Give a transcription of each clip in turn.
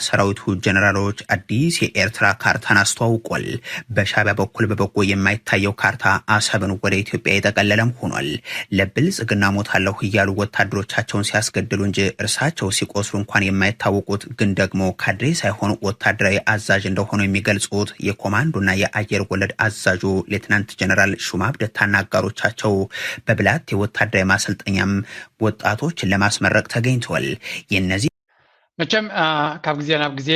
ሰራዊቱ ጀነራሎች አዲስ የኤርትራ ካርታን አስተዋውቋል። በሻዕቢያ በኩል በበጎ የማይታየው ካርታ አሰብን ወደ ኢትዮጵያ የጠቀለለም ሆኗል። ለብልጽግና ሞታለሁ እያሉ ወታደሮቻቸውን ሲያስገድሉ እንጂ እርሳቸው ሲቆስሉ እንኳን የማይታወቁት ግን ደግሞ ካድሬ ሳይሆን ወታደራዊ አዛዥ እንደሆኑ የሚገልጹት የኮማንዶና የአየር ወለድ አዛዡ ሌትናንት ጀነራል ሹማ አብደታና አጋሮቻቸው በብላቴ ወታደራዊ ማሰልጠኛም ወጣቶችን ለማስመረቅ ተገኝተዋል። የእነዚህ መቸም ካብ ግዜ ናብ ግዜ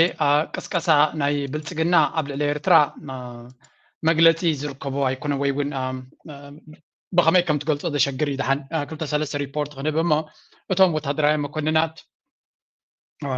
ቅስቀሳ ናይ ብልጽግና ኣብ ልዕሊ ኤርትራ መግለጺ ዝርከቦ ኣይኮነ ወይ እውን ብኸመይ ከም ትገልጾ ዘሸግር እዩ። ደሓን ክልተ ሰለስተ ሪፖርት ክንህብ እሞ እቶም ወታደራዊ መኮንናት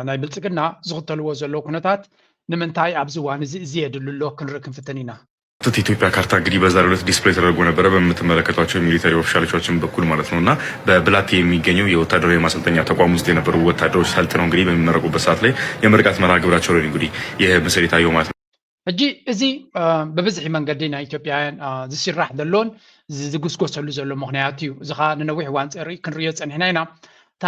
ናይ ብልጽግና ዝኽተልዎ ዘለዉ ኩነታት ንምንታይ ኣብዚ እዋን እዚ እዚ የድሉ ኣሎ ክንርኢ ክንፍትን ኢና። የኢትዮጵያ ካርታ እንግዲህ በዛሬው ዕለት ዲስፕሌይ ተደርጎ ነበረ በምትመለከቷቸው የሚሊተሪ ኦፊሻሎቻችን በኩል ማለት ነው። እና በብላቴ የሚገኘው የወታደራዊ ማሰልጠኛ ተቋም ውስጥ የነበሩ ወታደሮች ሰልጥነው እንግዲህ በሚመረቁበት ሰዓት ላይ የምርቃት መርሃ ግብራቸው ላይ እንግዲህ ይህ ምስል የታየው ማለት ነው። ሕጂ እዚ ብብዝሒ መንገዲ ናይ ኢትዮጵያውያን ዝስራሕ ዘሎን ዝጉስጎሰሉ ዘሎ ምኽንያት እዩ። እዚ ከዓ ንነዊሕ እዋን ፀሪ ክንሪኦ ፀኒሕና ኢና። እታ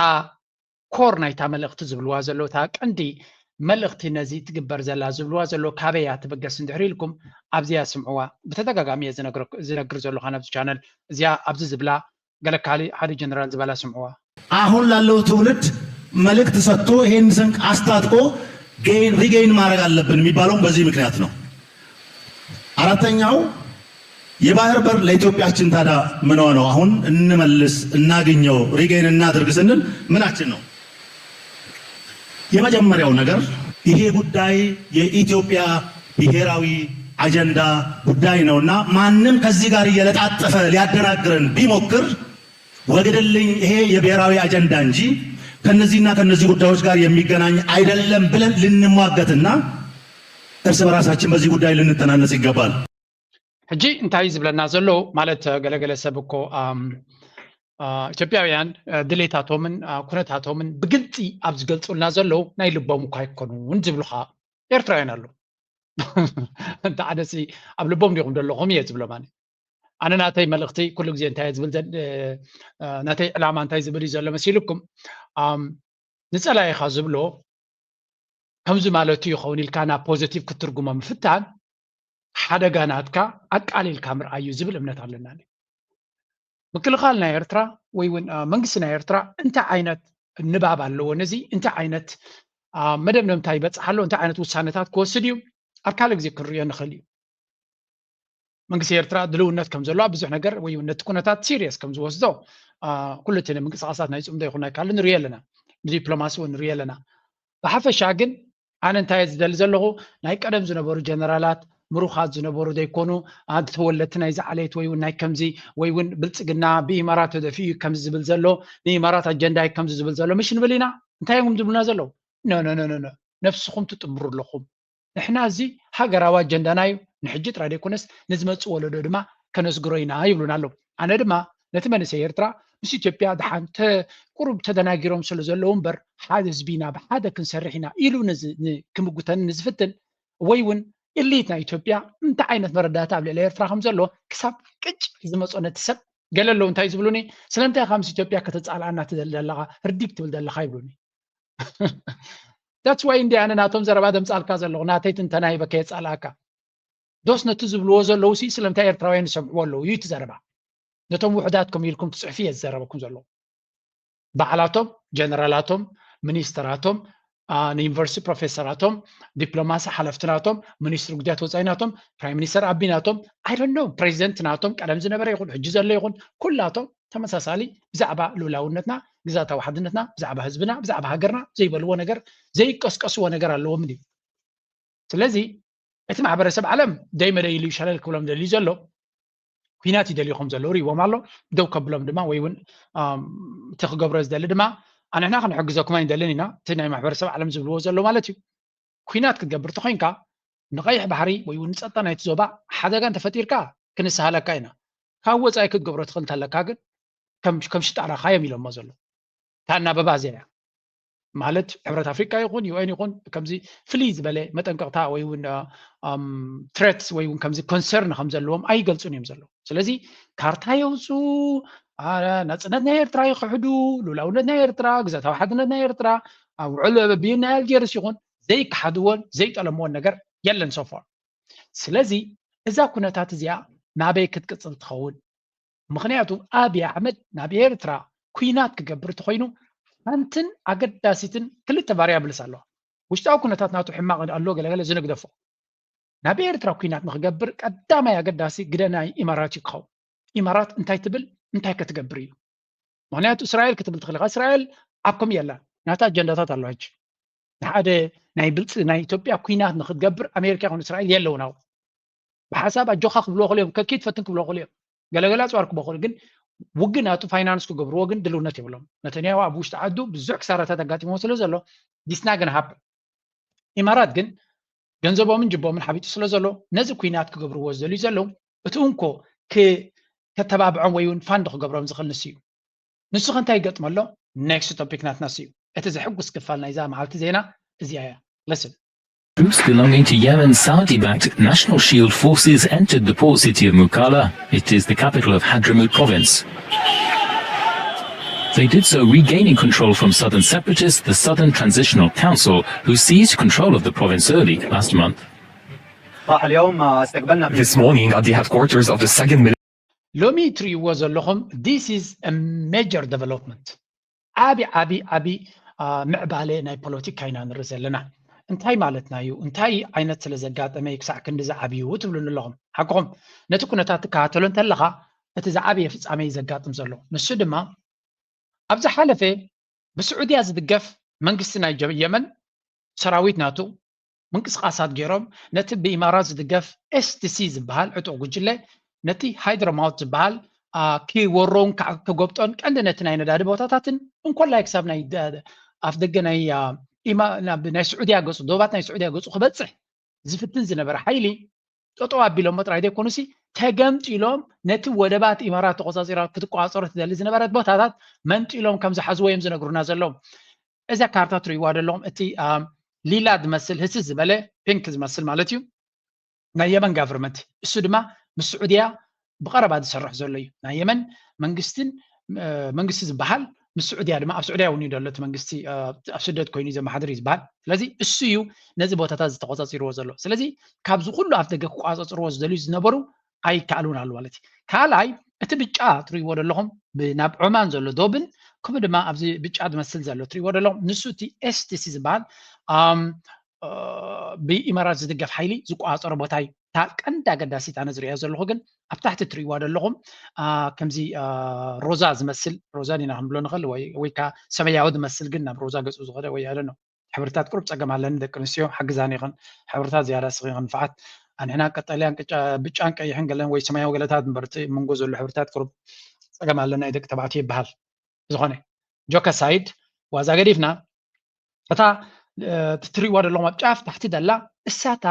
ኮር ናይታ መልእኽቲ ዝብልዋ ዘለዉ እታ ቀንዲ መልእኽቲ ነዚ ትግበር ዘላ ዝብልዋ ዘለዉ ካበይ እያ ትብገስ እንድሕር ኢልኩም ኣብዚኣ ስምዕዋ። ብተደጋጋሚ እየ ዝነግር ዘለኹ ነብዚ ቻነል እዚኣ ኣብዚ ዝብላ ገለ ካሊ ሓደ ጀነራል ዝበላ ስምዕዋ። አሁን ላለው ትውልድ መልእክት ሰጥቶ ይሄን ስንቅ አስታጥቆ ሪጌይን ማድረግ አለብን የሚባለውም በዚህ ምክንያት ነው። አራተኛው የባህር በር ለኢትዮጵያችን ታዲያ ምንዋ ነው? አሁን እንመልስ፣ እናግኘው፣ ሪጌይን እናድርግ ስንል ምናችን ነው? የመጀመሪያው ነገር ይሄ ጉዳይ የኢትዮጵያ ብሔራዊ አጀንዳ ጉዳይ ነውና ማንም ከዚህ ጋር እየለጣጠፈ ሊያደናግረን ቢሞክር ወግድልኝ፣ ይሄ የብሔራዊ አጀንዳ እንጂ ከነዚህና ከነዚህ ጉዳዮች ጋር የሚገናኝ አይደለም ብለን ልንሟገትና እርስ በራሳችን በዚህ ጉዳይ ልንተናነጽ ይገባል። ሕጂ እንታይ ዝብለና ዘሎ ማለት ገለገለ ሰብ እኮ ኢትዮጵያውያን ድሌታቶምን ኩነታቶምን ብግልፂ ኣብ ዝገልፁልና ዘለዉ ናይ ልቦም እኳ ኣይኮኑን ዝብሉኻ ኤርትራውያን ኣለዉ። እንተ ዓደሲ ኣብ ልቦም ዲኹም ዘለኹም እየ ዝብሎም ኣነ። ኣነ ናተይ መልእኽቲ ኩሉ ግዜ እንታይ ዝብል ናተይ ዕላማ እንታይ ዝብል እዩ ዘሎ መሲልኩም ንፀላኢኻ ዝብሎ ከምዚ ማለቱ ይኸውን ኢልካ ናብ ፖዘቲቭ ክትትርጉሞ ምፍታን ሓደጋ ናትካ ኣቃሊልካ ምርኣዩ ዝብል እምነት ኣለና። ምክልኻል ናይ ኤርትራ ወይ እውን መንግስቲ ናይ ኤርትራ እንታይ ዓይነት ንባብ ኣለዎ ነዚ እንታይ ዓይነት መደምደምታ ይበፅሕ ኣሎ እንታይ ዓይነት ውሳነታት ክወስድ እዩ ኣብ ካልእ ግዜ ክንሪኦ ንኽእል እዩ። መንግስቲ ኤርትራ ድልውነት ከም ዘለዋ ብዙሕ ነገር ወይ እውን ነቲ ኩነታት ሲሪየስ ከም ዝወስዶ ኩሉ እቲ ምንቅስቃሳት ናይ ፅምዶ ይኹን ናይ ካልእ ንሪኦ ኣለና። ብዲፕሎማሲ እውን ንሪኦ ኣለና። ብሓፈሻ ግን ኣነ እንታይ ዝደሊ ዘለኹ ናይ ቀደም ዝነበሩ ጀነራላት ምሩኻት ዝነበሩ ዘይኮኑ ተወለድቲ ናይ ዝዓለየት ወይ እውን ናይ ከምዚ ወይ እውን ብልፅግና ብኢማራት ተደፊኡ ከምዚ ዝብል ዘሎ ንኢማራት ኣጀንዳ ከምዚ ዝብል ዘሎ ምሽ ንብል ኢና። እንታይ እዮም ዝብሉና ዘለዉ? ኖ ኖ ኖ ነፍስኹም ትጥምሩ ኣለኹም። ንሕና እዚ ሃገራዊ ኣጀንዳና እዩ። ንሕጂ ጥራይ ዘይኮነስ ንዝመፅእ ወለዶ ድማ ከነስግሮ ኢና ይብሉና ኣለዉ። ኣነ ድማ ነቲ መንእሰይ ኤርትራ ምስ ኢትዮጵያ ደሓን ቁሩብ ተደናጊሮም ስለ ዘለዉ እምበር ሓደ ህዝቢ ኢና ብሓደ ክንሰርሕ ኢና ኢሉ ክምጉተኒ ንዝፍትን ወይ እውን ኢሊት ናይ ኢትዮጵያ እንታይ ዓይነት መረዳእታ ኣብ ልዕሊ ኤርትራ ከም ዘሎ ክሳብ ቅጭ ዝመፆ ነቲ ሰብ ገለ ኣለዉ እንታይ ዝብሉኒ ስለምንታይ ኢኻ ምስ ኢትዮጵያ ከተፃልኣና ትደሊ ዘለኻ ህርዲግ ትብል ዘለኻ ይብሉኒ። That's why እንዲ ኣነ ናቶም ዘረባ ደምፃልካ ዘለኹ ናተይ ትንተና ሂበ ከየፃልኣካ ዶስ ነቲ ዝብልዎ ዘለዉ ሲ ስለምንታይ ኤርትራውያን ይሰምዕዎ ኣለዉ እዩ እቲ ዘረባ። ነቶም ውሑዳት ከም ኢልኩም ትፅሕፊ እየ ዝዘረበኩም ዘለኹ። ባዕላቶም ጀነራላቶም ሚኒስተራቶም ንዩኒቨርሲቲ ፕሮፌሰራቶም ዲፕሎማሲ ሓለፍቲ ናቶም ሚኒስትሪ ጉዳያት ወፃኢ ናቶም ፕራይም ሚኒስተር ኣቢ ናቶም ኣይደኖ ፕሬዚደንት ናቶም ቀደም ዝነበረ ይኹን ሕጂ ዘሎ ይኹን ኩላቶም ተመሳሳሊ ብዛዕባ ልኡላውነትና ግዛታዊ ሓድነትና ብዛዕባ ህዝብና ብዛዕባ ሃገርና ዘይበልዎ ነገር ዘይቀስቀስዎ ነገር ኣለዎም ድዩ? ስለዚ እቲ ማሕበረሰብ ዓለም ደይ መደይ ኢሉ ሸለል ክብሎም ደልዩ ዘሎ ኩናት ይደልዩ ከም ዘለዉ ሪእዎም ኣሎ። ደው ከብሎም ድማ ወይ እውን እቲ ክገብሮ ዝደሊ ድማ ኣንሕና ክንሕግዘኩም ኣይንደልን ኢና እቲ ናይ ማሕበረሰብ ዓለም ዝብልዎ ዘሎ ማለት እዩ። ኩናት ክትገብር ተኮይንካ ንቀይሕ ባሕሪ ወይ እውን ንፀጥታ ናይቲ ዞባ ሓደጋ እንተፈጢርካ ክንስሃለካ ኢና። ካብ ወፃኢ ክትገብሮ ትኽእል እንተለካ ግን ከም ሽጣራኻ እዮም ኢሎሞ ዘሎ። እታ ኣናበባ እዚኣ እያ። ማለት ሕብረት ኣፍሪቃ ይኹን ዩኤን ይኹን ከምዚ ፍልይ ዝበለ መጠንቀቕታ ወይ እውን ትሬትስ ወይ እውን ከምዚ ኮንሰርን ከም ዘለዎም ኣይገልፁን እዮም ዘለዉ። ስለዚ ካርታ የውፁ፣ ናፅነት ናይ ኤርትራ ይኽሕዱ፣ ሉላውነት ናይ ኤርትራ፣ ግዛታዊ ሓድነት ናይ ኤርትራ፣ ውዕል በቢን ናይ ኣልጀርስ ይኹን ዘይከሓድዎን ዘይጠለምዎን ነገር የለን so far። ስለዚ እዛ ኩነታት እዚኣ ናበይ ክትቅፅል ትኸውን? ምክንያቱ ኣብይ ኣሕመድ ናብ ኤርትራ ኩናት ክገብር እንተኮይኑ ሓንትን ኣገዳሲትን ክልተ ቫሪያብልስ ኣለዋ። ውሽጣዊ ኩነታት ናቱ ሕማቕ ኣሎ ገለገለ ዝንግደፎ። ናብ ኤርትራ ኩናት ንክገብር ቀዳማይ ኣገዳሲ ግደ ናይ ኢማራት እዩ ክኸውን። ኢማራት እንታይ ትብል እንታይ ከትገብር እዩ። ምክንያቱ እስራኤል ክትብል ትኽእል ኢኻ። እስራኤል ኣብኩም የላ ናታ ኣጀንዳታት ኣለዋ። ሕጂ ንሓደ ናይ ብልፂ ናይ ኢትዮጵያ ኩናት ንክትገብር ኣሜሪካ ይኹን እስራኤል የለውን ኣብኡ። ብሓሳብ ኣጆኻ ክብልዎ ክልኦም ከኪድ ፈትን ክብልዎ ክልኦም ገለገለ ኣፅዋር ክቦ ክልኡ ግን ውግን ኣቱ ፋይናንስ ክገብርዎ ግን ድልውነት የብሎም። ነተንያሁ ኣብ ውሽጢ ዓዱ ብዙሕ ክሳራታት ኣጋጢሞ ስለ ዘሎ ዲስና ግን ሃብ ኢማራት ግን ገንዘቦምን ጅቦምን ሓቢጡ ስለ ዘሎ ነዚ ኩናት ክገብርዎ ዝደልዩ ዘለዉ እቲ እንኮ ከተባብዖም ወይ እውን ፋንድ ክገብሮም ዝኽእል ንሱ እዩ። ንሱ ከ እንታይ ይገጥሞ ኣሎ? ኔክስት ቶፒክ ናትና እዩ። እቲ ዘሕጉስ ክፋል ናይዛ መዓልቲ ዜና እዚኣ እያ። Listen. Troops belonging to Yemen's Saudi-backed National Shield forces entered the port city of Mukalla. It is the capital of Hadramaut province. They did so, regaining control from southern separatists, the Southern Transitional Council, who seized control of the province early last month. صباح اليوم استقبلنا في This morning at the headquarters of the second military ሎሚ ትርእይዎ ዘለኹም this is a major development። ዓቢ ዓቢ ዓቢ ምዕባለ ናይ ፖለቲካ ኢና ንርኢ ዘለና። እንታይ ማለትና እዩ? እንታይ ዓይነት ስለ ዘጋጠመ እዩ ክሳዕ ክንዲ ዝዓብዩ ትብሉኒ ኣለኹም። ሓቅኹም ነቲ ኩነታት ትከታተሎ እንተለኻ እቲ ዝዓበየ ፍጻመ እዩ ዘጋጥም ዘሎ። ንሱ ድማ ኣብ ዝሓለፈ ብስዑድያ ዝድገፍ መንግስቲ ናይ የመን ሰራዊት ናቱ ምንቅስቃሳት ገይሮም ነቲ ብኢማራት ዝድገፍ ኤስቲሲ ዝበሃል ዕጡቕ ጉጅለ ነቲ ሃይድሮማውት ዝበሃል ክወሮን ክጎብጦን ቀንዲ ነቲ ናይ ነዳዲ ቦታታትን እንኮላይ ክሳብ ናይ ኣፍ ደገ ናይ ናይ ስዑድያ ገፁ ዶባት ናይ ስዑድያ ገፁ ክበፅሕ ዝፍትን ዝነበረ ሓይሊ ጠጠው ኣቢሎሞ ጥራይ ዘይኮኑሲ ተገምጢሎም ነቲ ወደባት ኢማራት ተቆፃፂራ ክትቆፃፀሮ ትደሊ ዝነበረት ቦታታት መንጢሎም ከም ዝሓዝዎ እዮም ዝነግሩና ዘለዉ። እዛ ካርታ ትርእይዋ ዘለኹም እቲ ሊላ ዝመስል ህስስ ዝበለ ፒንክ ዝመስል ማለት እዩ ናይ የመን ጋቨርመንት እሱ ድማ ምስ ስዑድያ ብቐረባ ዝሰርሕ ዘሎ እዩ። ናይ የመን መንግስትን መንግስቲ ዝበሃል ምስ ስዑድያ ድማ ኣብ ስዑድያ እውን እዩ ዘሎ እቲ መንግስቲ ኣብ ስደት ኮይኑ ዘመሓድር እዩ ዝበሃል። ስለዚ እሱ እዩ ነዚ ቦታታት ዝተቆፃፂርዎ ዘሎ። ስለዚ ካብዚ ኩሉ ኣፍ ደገ ክቆፃፅርዎ ዝደልዩ ዝነበሩ ኣይከኣሉን ኣሉ ማለት እዩ። ካልኣይ እቲ ብጫ ትርእይዎ ዘለኹም ናብ ዖማን ዘሎ ዶብን ከምኡ ድማ ኣብዚ ብጫ ዝመስል ዘሎ ትርእይዎ ዘለኹም ንሱ እቲ ኤስቲሲ ዝበሃል ብኢማራት ዝድገፍ ሓይሊ ዝቆፃፀሮ ቦታ እዩ። እታ ቀንዲ ኣገዳሲት ኣነ ዝርእያ ዘለኹ ግን ኣብ ታሕቲ ትርእይዋ ዘለኹም ከምዚ ሮዛ ዝመስል ሮዛ ዲና ክንብሎ ንኽእል ወይ ወይ ከዓ ሰማያዊ ዝመስል ግን ናብ ሮዛ ገፁ ዝኸደ ወይ ኣለ ነው ሕብርታት ቁሩብ ፀገም ኣለኒ ደቂ ኣንስትዮ ሓግዛኒ ይኽን ሕብርታት ዝያዳ ስኺ ይኽን ንፍዓት ኣንሕና ቀጠልያን ብጫን ቀይሕን ገለን ወይ ሰማያዊ ገለታት እምበር እቲ መንጎ ዘሎ ሕብርታት ቁሩብ ፀገም ኣለና ደቂ ተባዕትዮ ይበሃል። ዝኾነ ጆከሳይድ ዋዛ ገዲፍና እታ ትትሪእዋ ዘለኹም ኣብ ጫፍ ታሕቲ ደላ እሳታ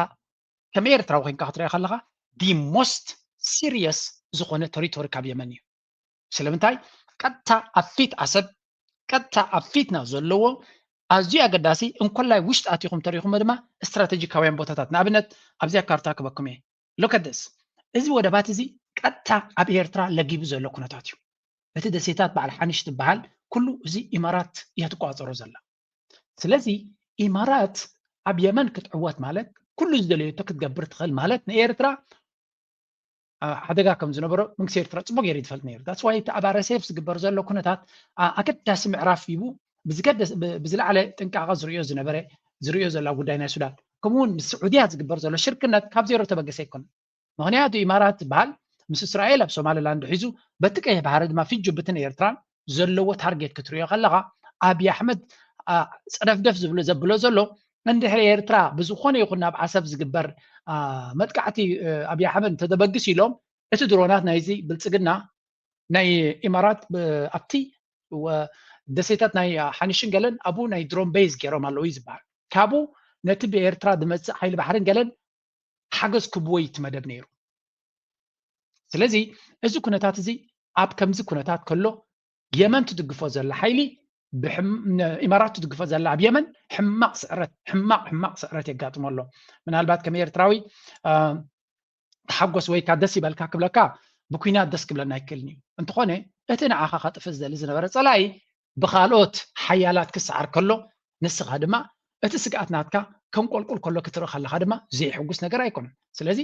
ከም ኤርትራዊ ኮይንካ ክትሪኣ ከለኻ the most serious ዝኾነ ተሪቶሪ ካብ የመን እዩ። ስለምንታይ ቀጥታ ኣብ ፊት ዓሰብ ቀጥታ ኣብ ፊትና ዘለዎ ኣዝዩ ኣገዳሲ እንኮላይ ውሽጢ ኣቲኹም ተሪኹሞ ድማ ስትራቴጂካውያን ቦታታት ንኣብነት ኣብዚኣ ካርታ ክበኩም እየ look at this እዚ ወደባት እዚ ቀጥታ ኣብ ኤርትራ ለጊቡ ዘሎ ኩነታት እዩ። እቲ ደሴታት በዓል ሓኒሽ ትበሃል ኩሉ እዚ ኢማራት እያ ትቆፃፀሮ ዘላ። ስለዚ ኢማራት ኣብ የመን ክትዕወት ማለት ኩሉ ዝደለየቶ ክትገብር ትኽእል ማለት ንኤርትራ ሓደጋ ከም ዝነበሮ መንግስቲ ኤርትራ ፅቡቅ ገይሩ ዝፈልጥ ነይሩ። That's why እቲ ኣብ ኣረሴፍ ዝግበር ዘሎ ኩነታት ኣገዳሲ ምዕራፍ ሂቡ ብዝገደስ ብዝለዓለ ጥንቃቐ ዝርእዮ ዝነበረ ዝርእዮ ዘላ ጉዳይ ናይ ሱዳን ከምኡ እውን ምስ ስዑድያ ዝግበር ዘሎ ሽርክነት ካብ ዜሮ ተበገሰ ኣይኮነን። ምኽንያቱ ኢማራት ዝበሃል ምስ እስራኤል ኣብ ሶማሊላንድ ሒዙ በቲ ቀይሕ ባሕሪ ድማ ፊት ጅቡትን ኤርትራን ዘለዎ ታርጌት ክትሪኦ ከለኻ ኣብይ ኣሕመድ ፀደፍደፍ ዝብሎ ዘብሎ ዘሎ እንድሕሪ ኤርትራ ብዝኾነ ይኹን ናብ ዓሰብ ዝግበር መጥቃዕቲ ኣብይ ኣሕመድ እንተተበግስ ኢሎም እቲ ድሮናት ናይዚ ብልፅግና ናይ ኢማራት ኣብቲ ደሴታት ናይ ሓኒሽን ገለን ኣብኡ ናይ ድሮን ቤዝ ገይሮም ኣለዉ እዩ ዝበሃል። ካብኡ ነቲ ብኤርትራ ዝመፅእ ሓይሊ ባሕርን ገለን ሓገዝ ክብዎ እዩ እቲ መደብ ነይሩ። ስለዚ እዚ ኩነታት እዚ ኣብ ከምዚ ኩነታት ከሎ የመን ትድግፎ ዘላ ሓይሊ ኢማራት ትድግፎ ዘላ ኣብ የመን ሕማቕ ስዕረት ሕማቕ ሕማቕ ስዕረት የጋጥሞ ኣሎ። ምናልባት ከም ኤርትራዊ ተሓጎስ ወይ ካ ደስ ይበልካ ክብለካ ብኩናት ደስ ክብለና ኣይክእልን እዩ። እንተኾነ እቲ ንዓኻ ከጥፍእ ዝደሊ ዝነበረ ጸላኢ ብኻልኦት ሓያላት ክሰዓር ከሎ ንስኻ ድማ እቲ ስግኣት ናትካ ከም ቆልቁል ከሎ ክትርኢ ከለኻ ድማ ዘይሕጉስ ነገር ኣይኮነን። ስለዚ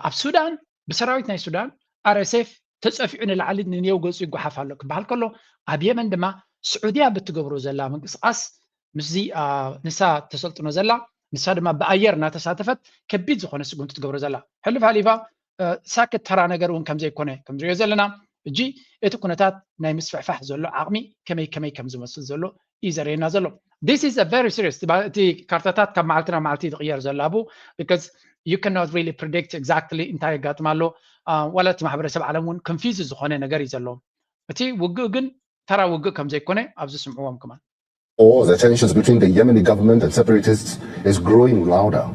ኣብ ሱዳን ብሰራዊት ናይ ሱዳን ኣር ኤስ ኤፍ ተጸፊዑ ንላዕሊ ንኔው ገጹ ይጓሓፍ ኣሎ ክበሃል ከሎ፣ ኣብ የመን ድማ ስዑድያ ብትገብሮ ዘላ ምንቅስቃስ ምስዚ ንሳ ተሰልጥኖ ዘላ፣ ንሳ ድማ ብኣየር እናተሳተፈት ከቢድ ዝኾነ ስጉምቲ ትገብሮ ዘላ። ሕልፍ ሓሊፋ ሳክት ተራ ነገር እውን ከምዘይኮነ ከምዝሪኦ ዘለና፣ እጂ እቲ ኩነታት ናይ ምስፍሕፋሕ ዘሎ ዓቕሚ ከመይ ከመይ ከም ዝመስል ዘሎ እዩ ዘርእየና ዘሎ። This is a very serious። እቲ ካርታታት ካብ መዓልቲ ናብ መዓልቲ ትቕየር ዘላ ቡ because you cannot really predict exactly እንታይ የጋጥም ኣሎ። ዋላ እቲ ማሕበረሰብ ዓለም እውን confuse ዝኾነ ነገር እዩ ዘሎ። እቲ ውግእ ግን ተራ ውግእ ከም ዘይኮነ ኣብዚ ስምዕዎም ከማን። Or the tensions between the Yemeni government and separatists is growing louder.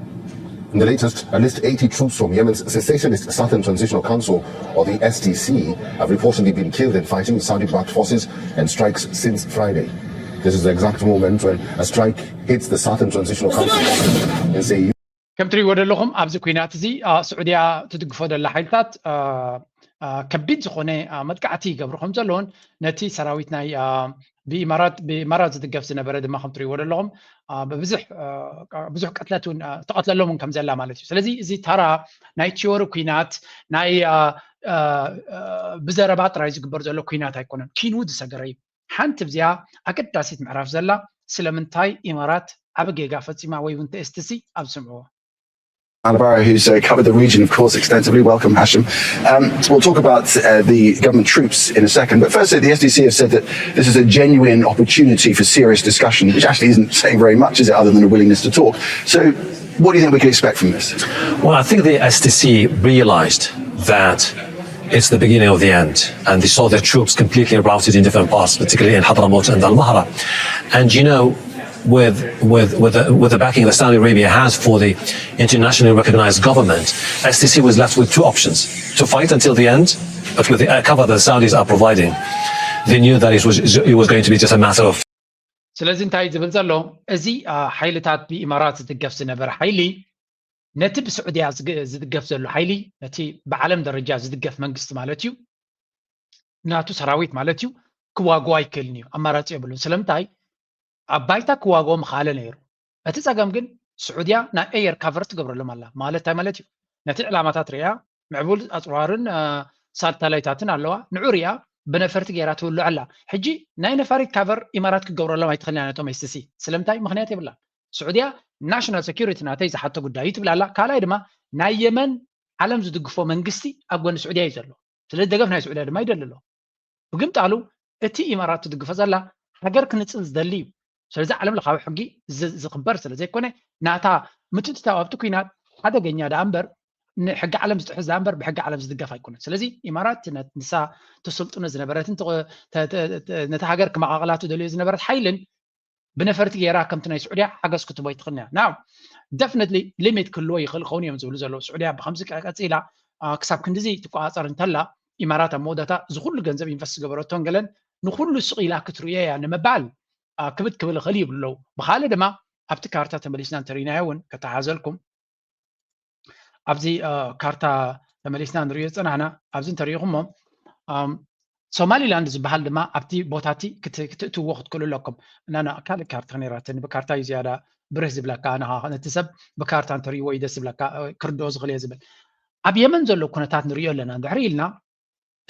In the latest, at least eighty troops from Yemen's secessionist Southern Transitional Council, or the S T C, have reportedly been killed in fighting with Saudi-backed forces and strikes since Friday. This is the exact moment when a strike hits the Southern Transitional Council in Seyou. ከም ትሪእዎ ዘለኹም ኣብዚ ኩናት እዚ ስዑድያ ትድግፎ ዘላ ሓይልታት ከቢድ ዝኾነ መጥቃዕቲ ይገብሩ ከም ዘለውን ነቲ ሰራዊት ናይ ብኢማራት ብኢማራት ዝድገፍ ዝነበረ ድማ ከም ትሪእዎ ዘለኹም ብዙሕ ብዙሕ ቅትለት እውን ተቐትለሎም እውን ከም ዘላ ማለት እዩ። ስለዚ እዚ ተራ ናይ ቲዮሪ ኩናት ናይ ብዘረባ ጥራይ ዝግበር ዘሎ ኩናት ኣይኮነን። ኪኑ ዝሰገረ እዩ። ሓንቲ ብዚኣ ኣገዳሲት ምዕራፍ ዘላ ስለምንታይ ኢማራት ዓቢ ጌጋ ፈጺማ ወይ እውን ቲ ኤስ ቲ ሲ ኣብ ስምዕዎ። Alvaro, who's uh, covered the region, of course, extensively. Welcome, Hashem. Um, we'll talk about uh, the government troops in a second. But firstly, the S D C have said that this is a genuine opportunity for serious discussion, which actually isn't saying very much, is it, other than a willingness to talk. So, what do you think we can expect from this? Well, I think the S D C realized that it's the beginning of the end, and they saw their troops completely routed in different parts, particularly in Hadramaut and Al Mahra. And you know, with with with the, with the backing that Saudi Arabia has for the internationally recognized government, S T C was left with two options: to fight until the end, but with the uh, cover the Saudis are providing, they knew that it was it was going to be just a matter of. ስለዚ እንታይ ዝብል ዘሎ እዚ ሓይልታት ብኢማራት ዝድገፍ ዝነበረ ሓይሊ ነቲ ብስዑድያ ዝድገፍ ዘሎ ሓይሊ ነቲ ብዓለም ደረጃ ዝድገፍ መንግስቲ ማለት እዩ ናቱ ሰራዊት ማለት እዩ ክዋግኦ ኣይክእልን እዩ። ኣማራፂ የብሉን። ስለምንታይ ኣብ ባይታ ክዋግኦ ምኻለ ነይሩ። እቲ ፀገም ግን ስዑድያ ናይ ኤየር ካቨር ትገብረሎም ኣላ። ማለት እንታይ ማለት እዩ? ነቲ ዕላማታት ሪኣ ምዕቡል ኣፅዋርን ሳተላይታትን ኣለዋ። ንዑ ሪኣ ብነፈርቲ ገይራ ትውልዖ ኣላ። ሕጂ ናይ ነፋሪት ካቨር ኢማራት ክገብረሎም ኣይትኽእልን እያ ነቶም ኤስ ቲ ሲ። ስለምንታይ? ምኽንያት የብላን። ስዑድያ ናሽናል ሴኩሪቲ ናተይ ዝሓቶ ጉዳይ እዩ ትብል ኣላ። ካልኣይ ድማ ናይ የመን ዓለም ዝድግፎ መንግስቲ ኣብ ጎኒ ስዑድያ እዩ ዘሎ። ስለዚ ደገፍ ናይ ስዑድያ ድማ ይደሊ ኣሎ። ብግምጣሉ እቲ ኢማራት ትድግፎ ዘላ ሃገር ክንጽል ዝደሊ እዩ። ስለዚ ዓለም ለኻዊ ሕጊ ዝኽበር ስለ ዘይኮነ ናታ ምትእትታው ኣብቲ ኲናት ሓደገኛ ደኣ እምበር ንሕጊ ዓለም ዝጥሕስ ደኣ እምበር ብሕጊ ዓለም ዝድገፍ ኣይኮነን። ስለዚ ኢማራት ንሳ ትስልጥኖ ዝነበረትን ነታ ሃገር ክመቓቕላ ትደልዮ ዝነበረት ሓይልን ብነፈርቲ ገይራ ከምቲ ናይ ስዑድያ ሓገዝ ክትቦ ይትኽእል እያ። ናው ደፍነትሊ ሊሚት ክህልዎ ይኽእል ኸውን እዮም ዝብሉ ዘለዉ። ስዑድያ ብከምዚ ቀፂላ ክሳብ ክንድዚ ትቆፃፀር እንተላ ኢማራት ኣብ መወዳእታ እዚ ኩሉ ገንዘብ ኢንቨስት ዝገበረቶን ገለን ንኩሉ ስቕ ኢላ ክትርእዮ እያ ንምባል ክብድ ክብል ይኽእል ይብሉ ኣለዉ። ብኻልእ ድማ ኣብቲ ካርታ ተመሊስና እንተሪእናዮ እውን ከተሓዘልኩም ኣብዚ ካርታ ተመሊስና ንሪኦ ዝፀናሕና ኣብዚ እንተሪኢኹሞ ሶማሊላንድ ዝበሃል ድማ ኣብቲ ቦታ እቲ ክትእትዎ ክትክእሉ ኣለኩም። እና ካልእ ካርታ ነይራትኒ ብካርታ እዩ ዝያዳ ብርህ ዝብለካ ንኻ ነቲ ሰብ ብካርታ እንተሪእዎ እዩ ደስ ዝብለካ ክርድኦ ዝኽእል እየ ዝብል። ኣብ የመን ዘሎ ኩነታት ንሪኦ ኣለና እንድሕሪ ኢልና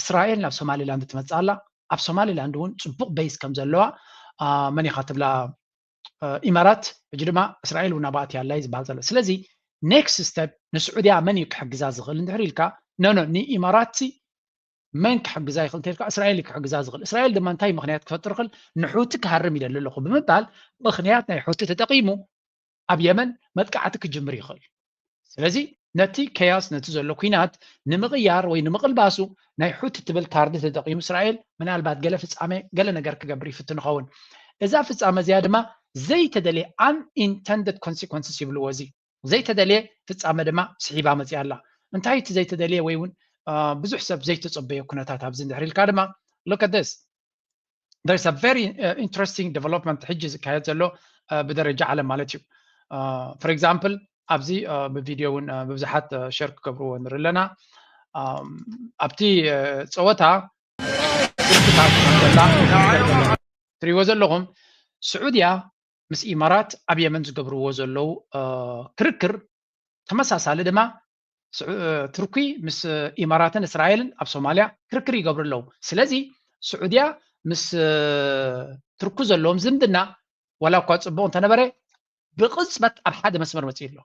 እስራኤል ናብ ሶማሊላንድ ትመፅእ ኣላ። ኣብ ሶማሊላንድ እውን ፅቡቕ በይስ ከም ዘለዋ መን ኢኻ ትብላ ኢማራት ሕጂ ድማ እስራኤል እውን ኣብኣ ኣትያ ኣላ እዩ ዝበሃል ዘሎ። ስለዚ ኔክስት ስቴፕ ንስዑድያ መን እዩ ክሕግዛ ዝኽእል እንድሕር ኢልካ ኖ ኖ ንኢማራት ሲ መን ክሕግዛ ይኽእል እንተልካ እስራኤል እዩ ክሕግዛ ዝኽእል። እስራኤል ድማ እንታይ ምኽንያት ክፈጥር ይኽእል ንሑቲ ክሃርም ይደሊ ኣለኹ ብምባል ምኽንያት ናይ ሑቲ ተጠቒሙ ኣብ የመን መጥቃዕቲ ክጅምር ይኽእል። ስለዚ ነቲ ከያስ ነቲ ዘሎ ኲናት ንምቕያር ወይ ንምቕልባሱ ናይ ሑቲ ትብል ካርዲ ተጠቒሙ እስራኤል ምናልባት ገለ ፍጻሜ ገለ ነገር ክገብር ይፍትን ይኸውን። እዛ ፍጻመ እዚኣ ድማ ዘይተደልየ unintended consequences ይብልዎ እዚ ዘይተደልየ ፍጻመ ድማ ስሒባ መፅያ ኣላ። እንታይ እቲ ዘይተደልየ ወይ እውን ብዙሕ ሰብ ዘይተፀበዮ ኩነታት ኣብዚ እንድሕር ኢልካ ድማ look at this there's a very interesting development ሕጂ ዝካየድ ዘሎ ብደረጃ ዓለም ማለት እዩ። For example ኣብዚ ብቪድዮ እውን ብብዙሓት ሸር ክገብርዎ ንርኢ ኣለና። ኣብቲ ፀወታ ትሪእዎ ዘለኹም ስዑድያ ምስ ኢማራት ኣብ የመን ዝገብርዎ ዘለዉ ክርክር ተመሳሳሊ ድማ ቱርኪ ምስ ኢማራትን እስራኤልን ኣብ ሶማልያ ክርክር ይገብሩ ኣለዉ። ስለዚ ስዑድያ ምስ ቱርኪ ዘለዎም ዝምድና ዋላ እኳ ፅቡቕ እንተነበረ ብቕፅበት ኣብ ሓደ መስመር መፅኡ ኣሎ።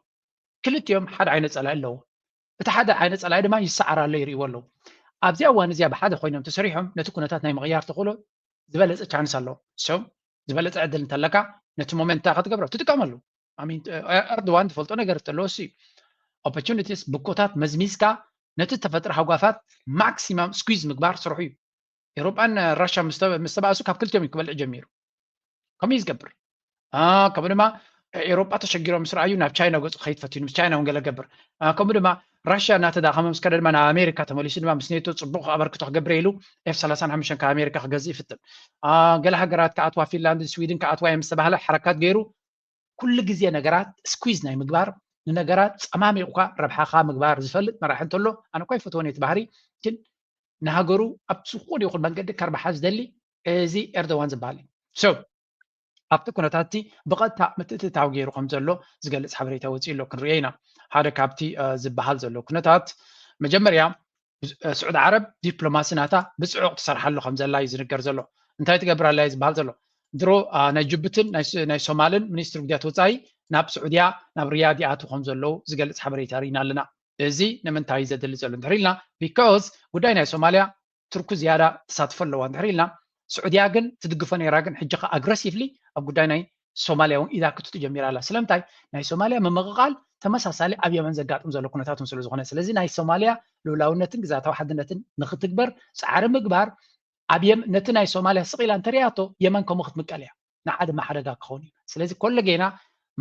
ክልቲኦም ሓደ ዓይነት ፀላኢ ኣለዎ። እቲ ሓደ ዓይነት ፀላኢ ድማ ይሰዓር ኣሎ፣ ይርእይዎ ኣለዉ። ኣብዚኣ እዋን እዚኣ ብሓደ ኮይኖም ተሰሪሖም ነቲ ኩነታት ናይ ምቕያር ተኽእሎ ዝበለፀ ቻንስ ኣለዎ። ሶ ዝበለፀ ዕድል እንተለካ ነቲ ሞመንት እንታይ ክትገብሮ ትጥቀመሉ። ኤርዶዋን ትፈልጦ ነገር ተለዎ ሲ ኦፖርቹኒቲስ ብኮታት መዝሚዝካ ነቲ ተፈጥሮ ሃጓፋት ማክሲማም ስኩዝ ምግባር ስርሑ እዩ። ኤሮጳን ራሻ ምስ ተባእሱ ካብ ክልቲኦም እዩ ክበልዕ ጀሚሩ። ከምኡ እዩ ዝገብር። ከምኡ ድማ ኤሮጳ ተሸጊሮም ምስ ረኣዩ ናብ ቻይና ገፁ ክኸይድ ፈትዩ ምስ ቻይና እውን ገለ ገብር። ከምኡ ድማ ራሽያ እናተዳኸመ ምስ ከደ ድማ ናብ ኣሜሪካ ተመሊሱ ድማ ምስ ኔቶ ፅቡቕ ኣበርክቶ ክገብር ኢሉ ኤፍ ሰላሳን ሓሙሽተን ካብ ኣሜሪካ ክገዝእ ይፍትን። ገለ ሃገራት ክኣትዋ፣ ፊንላንድ፣ ስዊድን ክኣትዋ እዮም ዝተባህለ ሓረካት ገይሩ ኩሉ ግዜ ነገራት ስኩዝ ናይ ምግባር፣ ንነገራት ፀማሚቑካ ረብሓኻ ምግባር ዝፈልጥ መራሒ እንተሎ ኣነ እኳ ይፈትወን እቲ ባህሪ፣ ግን ንሃገሩ ኣብ ዝኾነ ይኹን መንገዲ ከርብሓ ዝደሊ እዚ ኤርዶዋን ዝበሃል እዩ። ሶ ኣብቲ ኩነታት እቲ ብቐጥታ ምትእትታው ገይሩ ከም ዘሎ ዝገልፅ ሓበሬታ ወፂኡ ኣሎ። ክንሪኦ ኢና ሓደ ካብቲ ዝበሃል ዘሎ ኩነታት። መጀመርያ ስዑድ ዓረብ ዲፕሎማሲ ናታ ብፅዑቕ ትሰርሓሉ ከም ዘላ እዩ ዝንገር ዘሎ። እንታይ ትገብር ኣላ እዩ ዝበሃል ዘሎ። ድሮ ናይ ጅቡትን ናይ ሶማልን ሚኒስትሪ ጉዳያት ወፃኢ ናብ ስዑድያ ናብ ሪያድ ይኣትዉ ከም ዘለዉ ዝገልፅ ሓበሬታ ርኢና ኣለና። እዚ ንምንታይ እዩ ዘድሊ ዘሎ እንድሕር ኢልና ቢካዝ ጉዳይ ናይ ሶማልያ ቱርኩ ዝያዳ ትሳትፎ ኣለዋ እንድሕር ኢልና ስዑድያ ግን ትድግፎ ነይራ፣ ግን ሕጂ ከ ኣግረሲቭሊ ኣብ ጉዳይ ናይ ሶማልያ እውን ኢዳ ክትቱ ጀሚራ ኣላ። ስለምንታይ ናይ ሶማልያ ምምቕቓል ተመሳሳሊ ኣብ የመን ዘጋጥም ዘሎ ኩነታት ስለ ዝኾነ፣ ስለዚ ናይ ሶማልያ ልኡላውነትን ግዛታዊ ሓድነትን ንክትግበር ፃዕሪ ምግባር ኣብ የም ነቲ ናይ ሶማልያ ስቕ ኢላ እንተሪኣቶ የመን ከምኡ ክትምቀል እያ። ንዓ ድማ ሓደጋ ክኸውን እዩ። ስለዚ ኮሎ ጌና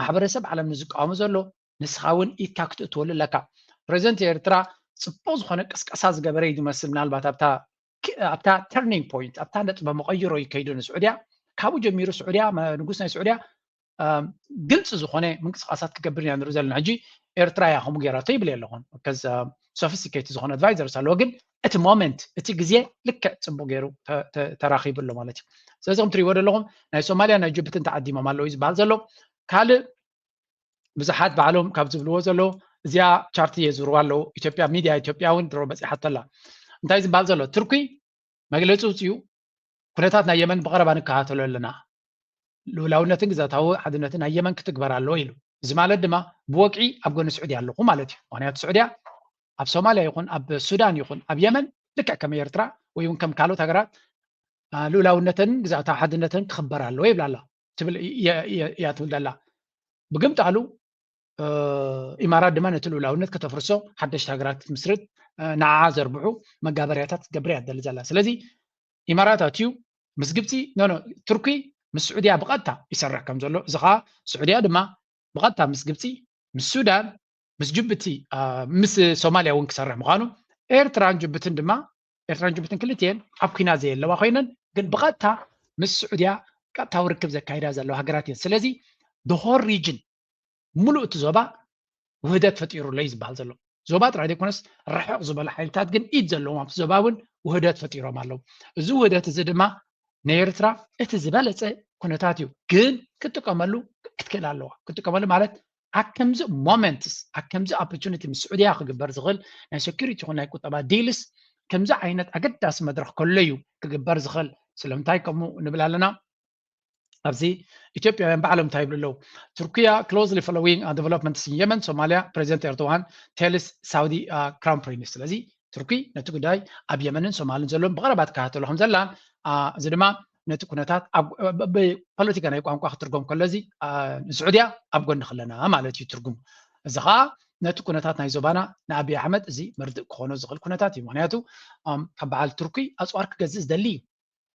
ማሕበረሰብ ዓለም ንዝቃወሙ ዘሎ ንስኻ እውን ኢድካ ክትእትወሉ ኣለካ። ፕሬዚደንት ኤርትራ ፅቡቕ ዝኾነ ቅስቀሳ ዝገበረ እዩ ዝመስል። ምናልባት ኣብታ ኣብታ ተርኒንግ ፖይንት ኣብታ ነጥበ መቐይሮ እዩ ከይዱ ንስዑድያ። ካብኡ ጀሚሩ ስዑድያ ንጉስ ናይ ስዑድያ ግልፂ ዝኾነ ምንቅስቃሳት ክገብር ኢና ንርኢ ዘለና። ሕጂ ኤርትራ እያ ከምኡ ገይራቶ ይብል የለኹን። ከዚ ሶፊስቲኬት ዝኾነ ኣድቫይዘርስ ኣለዎ፣ ግን እቲ ሞመንት እቲ ግዜ ልክዕ ፅቡቅ ገይሩ ተራኺቡ ኣሎ ማለት እዩ። ስለዚ ከም ትሪእዎ ዘለኹም ናይ ሶማልያ ናይ ጅቡትን ተዓዲሞም ኣለዉ እዩ ዝበሃል ዘሎ። ካልእ ብዙሓት ባዕሎም ካብ ዝብልዎ ዘለዉ እዚኣ ቻርት እየ ዝብርዋ ኣለዉ። ኢትዮጵያ ሚድያ ኢትዮጵያ እውን ድሮ በፂሓቶ ኣላ። እንታይ ዝበሃል ዘሎ ትርኩይ መግለፂ ውፅኡ ኩነታት ናይ የመን ብቐረባ ንከታተሎ ኣለና። ልኡላውነትን ግዛታዊ ሓድነትን ናይ የመን ክትግበር ኣለዎ ኢሉ። እዚ ማለት ድማ ብወግዒ ኣብ ጎኒ ስዑድያ ኣለኹ ማለት እዩ። ምክንያቱ ስዑድያ ኣብ ሶማልያ ይኹን ኣብ ሱዳን ይኹን ኣብ የመን ልክዕ ከም ኤርትራ ወይ እውን ከም ካልኦት ሃገራት ልኡላውነትን ግዛታዊ ሓድነትን ክኽበር ኣለዎ ይብላ ኣላ ትብል እያ ትብል ዘላ። ብግምጣሉ ኢማራት ድማ ነቲ ልኡላውነት ከተፍርሶ ሓደሽቲ ሃገራት ክትምስርት ንዓ ዘርብሑ መጋበርያታት ክትገብር እያ ትደሊ ዘላ። ስለዚ ኢማራት ኣትዩ ምስ ግብፂ ኖ ኖ ቱርኪ ምስ ስዑድያ ብቐጥታ ይሰርሕ ከም ዘሎ፣ እዚ ከዓ ስዑድያ ድማ ብቐጥታ ምስ ግብፂ፣ ምስ ሱዳን፣ ምስ ጅቡቲ፣ ምስ ሶማልያ እውን ክሰርሕ ምዃኑ፣ ኤርትራን ጅቡትን ድማ ኤርትራን ጅቡትን ክልቲኤን ኣብ ኲናት ዘየለዋ ኮይነን ግን ብቐጥታ ምስ ስዑድያ ቀጥታዊ ርክብ ዘካይዳ ዘለዋ ሃገራት እየን። ስለዚ the whole region ሙሉእ እቲ ዞባ ውህደት ፈጢሩ ኣሎ እዩ ዝበሃል ዘሎ። ዞባ ጥራይ ዘይኮነስ ርሕቕ ዝበሉ ሓይልታት ግን ኢድ ዘለዎም ኣብቲ ዞባ እውን ውህደት ፈጢሮም ኣለዉ። እዚ ውህደት እዚ ድማ ንኤርትራ እቲ ዝበለፀ ኩነታት እዩ፣ ግን ክትጥቀመሉ ክትክእል ኣለዋ። ክትጥቀመሉ ማለት ኣብ ከምዚ ሞመንትስ ኣብ ከምዚ ኦፖርቹኒቲ ምስ ስዑድያ ክግበር ዝኽእል ናይ ሴኩሪቲ ይኹን ናይ ቁጠባ ዲልስ ከምዚ ዓይነት ኣገዳሲ መድረኽ ከሎ እዩ ክግበር ዝኽእል። ስለምንታይ ከምኡ ንብል ኣለና? ኣብዚ ኢትዮጵያውያን ባዕሎም እንታይ ይብሉ ኣለዉ? ቱርኪያ closely following developments in Yemen, Somalia, ፕሬዚደንት ኤርዶዋን ቴልስ ሳውዲ ክራውን ፕሪንስ። ስለዚ ቱርኪ ነቲ ጉዳይ ኣብ የመንን ሶማልን ዘለዎም ብቐረባ ትከታተሎ ከም ዘላ፣ እዚ ድማ ነቲ ኩነታት ብፖለቲካ ናይ ቋንቋ ክትርጎም ከሎ እዚ ንስዑድያ ኣብ ጎኒ ከለና ማለት እዩ ትርጉሙ። እዚ ከዓ ነቲ ኩነታት ናይ ዞባና ንኣብይ ኣሕመድ እዚ መርድእ ክኾኖ ዝኽእል ኩነታት እዩ። ምክንያቱ ካብ በዓል ቱርኪ ኣፅዋር ክገዝእ ዝደሊ እዩ።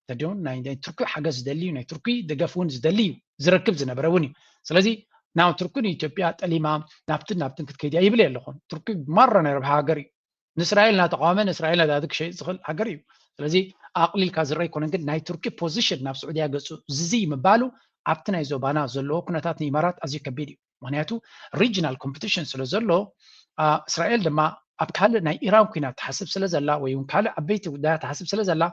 ተዲውን ናይ ናይ ቱርኪ ሓገዝ ዝደሊ እዩ፣ ናይ ቱርኪ ደገፍ እውን ዝደሊ እዩ፣ ዝረክብ ዝነበረ እውን እዩ። ስለዚ ናብ ቱርኪ ንኢትዮጵያ ጠሊማ ናብትን ናብትን ክትከይድ እያ ይብል የለኹን። ቱርኪ ማራ ናይ ረብሓ ሃገር እዩ። ንእስራኤል እናተቃወመ ንእስራኤል ነዳዲ ክሸይጥ ዝኽእል ሃገር እዩ። ስለዚ ኣቕሊልካ ዝረአ ኣይኮነን፣ ግን ናይ ቱርኪ ፖዚሽን ናብ ስዑድያ ገፁ ዝዝይ ምባሉ ኣብቲ ናይ ዞባና ዘለዎ ኩነታት ንኢማራት ኣዝዩ ከቢድ እዩ። ምክንያቱ ሪጅናል ኮምፒቲሽን ስለ ዘሎ እስራኤል ድማ ኣብ ካልእ ናይ ኢራን ኩናት ትሓስብ ስለ ዘላ ወይ እውን ካልእ ዓበይቲ ጉዳያት ትሓስብ ስለ ዘላ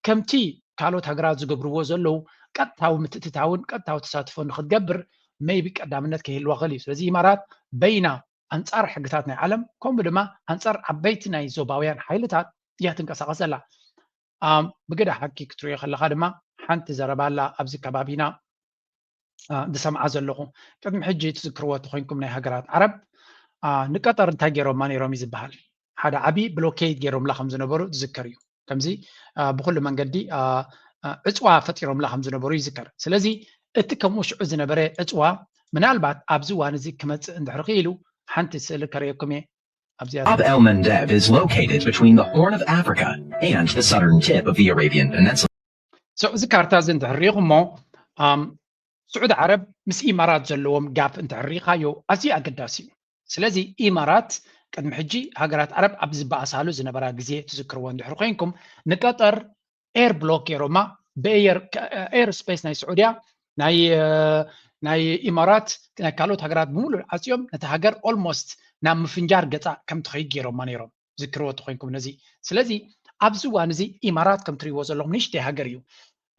ከምቲ ካልኦት ሃገራት ዝገብርዎ ዘለዉ ቀጥታዊ ምትእትታውን ቀጥታዊ ተሳትፎ ንክትገብር maybe ቀዳምነት ከይህልዋ ክእል እዩ። ስለዚ ኢማራት በይና ኣንጻር ሕግታት ናይ ዓለም ከምኡ ድማ ኣንጻር ዓበይቲ ናይ ዞባውያን ሓይልታት እያ ትንቀሳቐስ ዘላ። ብግዳ ሓቂ ክትሪኦ ከለኻ ድማ ሓንቲ ዘረባ ኣላ ኣብዚ ከባቢና ዝሰምዓ ዘለኹ። ቅድሚ ሕጂ ትዝክርዎ ተኮይንኩም ናይ ሃገራት ዓረብ ንቀጠር እንታይ ገይሮማ ነይሮም እዩ ዝበሃል። ሓደ ዓብዪ ብሎኬድ ገይሮምላ ከም ዝነበሩ ዝዝከር እዩ። ከምዚ ብኩሉ መንገዲ ዕፅዋ ፈጢሮምላ ከም ዝነበሩ ይዝከር። ስለዚ እቲ ከምኡ ሽዑ ዝነበረ ዕፅዋ ምናልባት ኣብዚ እዋን እዚ ክመፅእ እንድሕር ክኢሉ ሓንቲ ስእሊ ከርእየኩም እየ። ኣብዚኣ Bab El Mandeb is located between the Horn of Africa and the southern tip of the Arabian Peninsula. So እዚ ካርታ እዚ እንድሕር ሪኢኹሞ ስዑዲ ዓረብ ምስ ኢማራት ዘለዎም ጋፕ እንድሕር ሪኢኻዮ ኣዝዩ ኣገዳሲ እዩ። ስለዚ ኢማራት ቅድሚ ሕጂ ሃገራት ዓረብ ኣብ ዝበኣሳሉ ዝነበራ ግዜ ትዝክርዎ እንድሕር ኮይንኩም ንቀጠር ኤር ብሎክ ገይሮማ ብኤር ኤር ስፔስ ናይ ስዑድያ ናይ ናይ ኢማራት ናይ ካልኦት ሃገራት ብምሉእ ዓፅዮም ነቲ ሃገር ኦልሞስት ናብ ምፍንጃር ገፃ ከም ትኸይድ ገይሮማ ነይሮም። ዝክርዎ ተኮይንኩም ነዚ ስለዚ ኣብዚ እዋን እዚ ኢማራት ከም ትሪእዎ ዘለኹም ንእሽተይ ሃገር እዩ።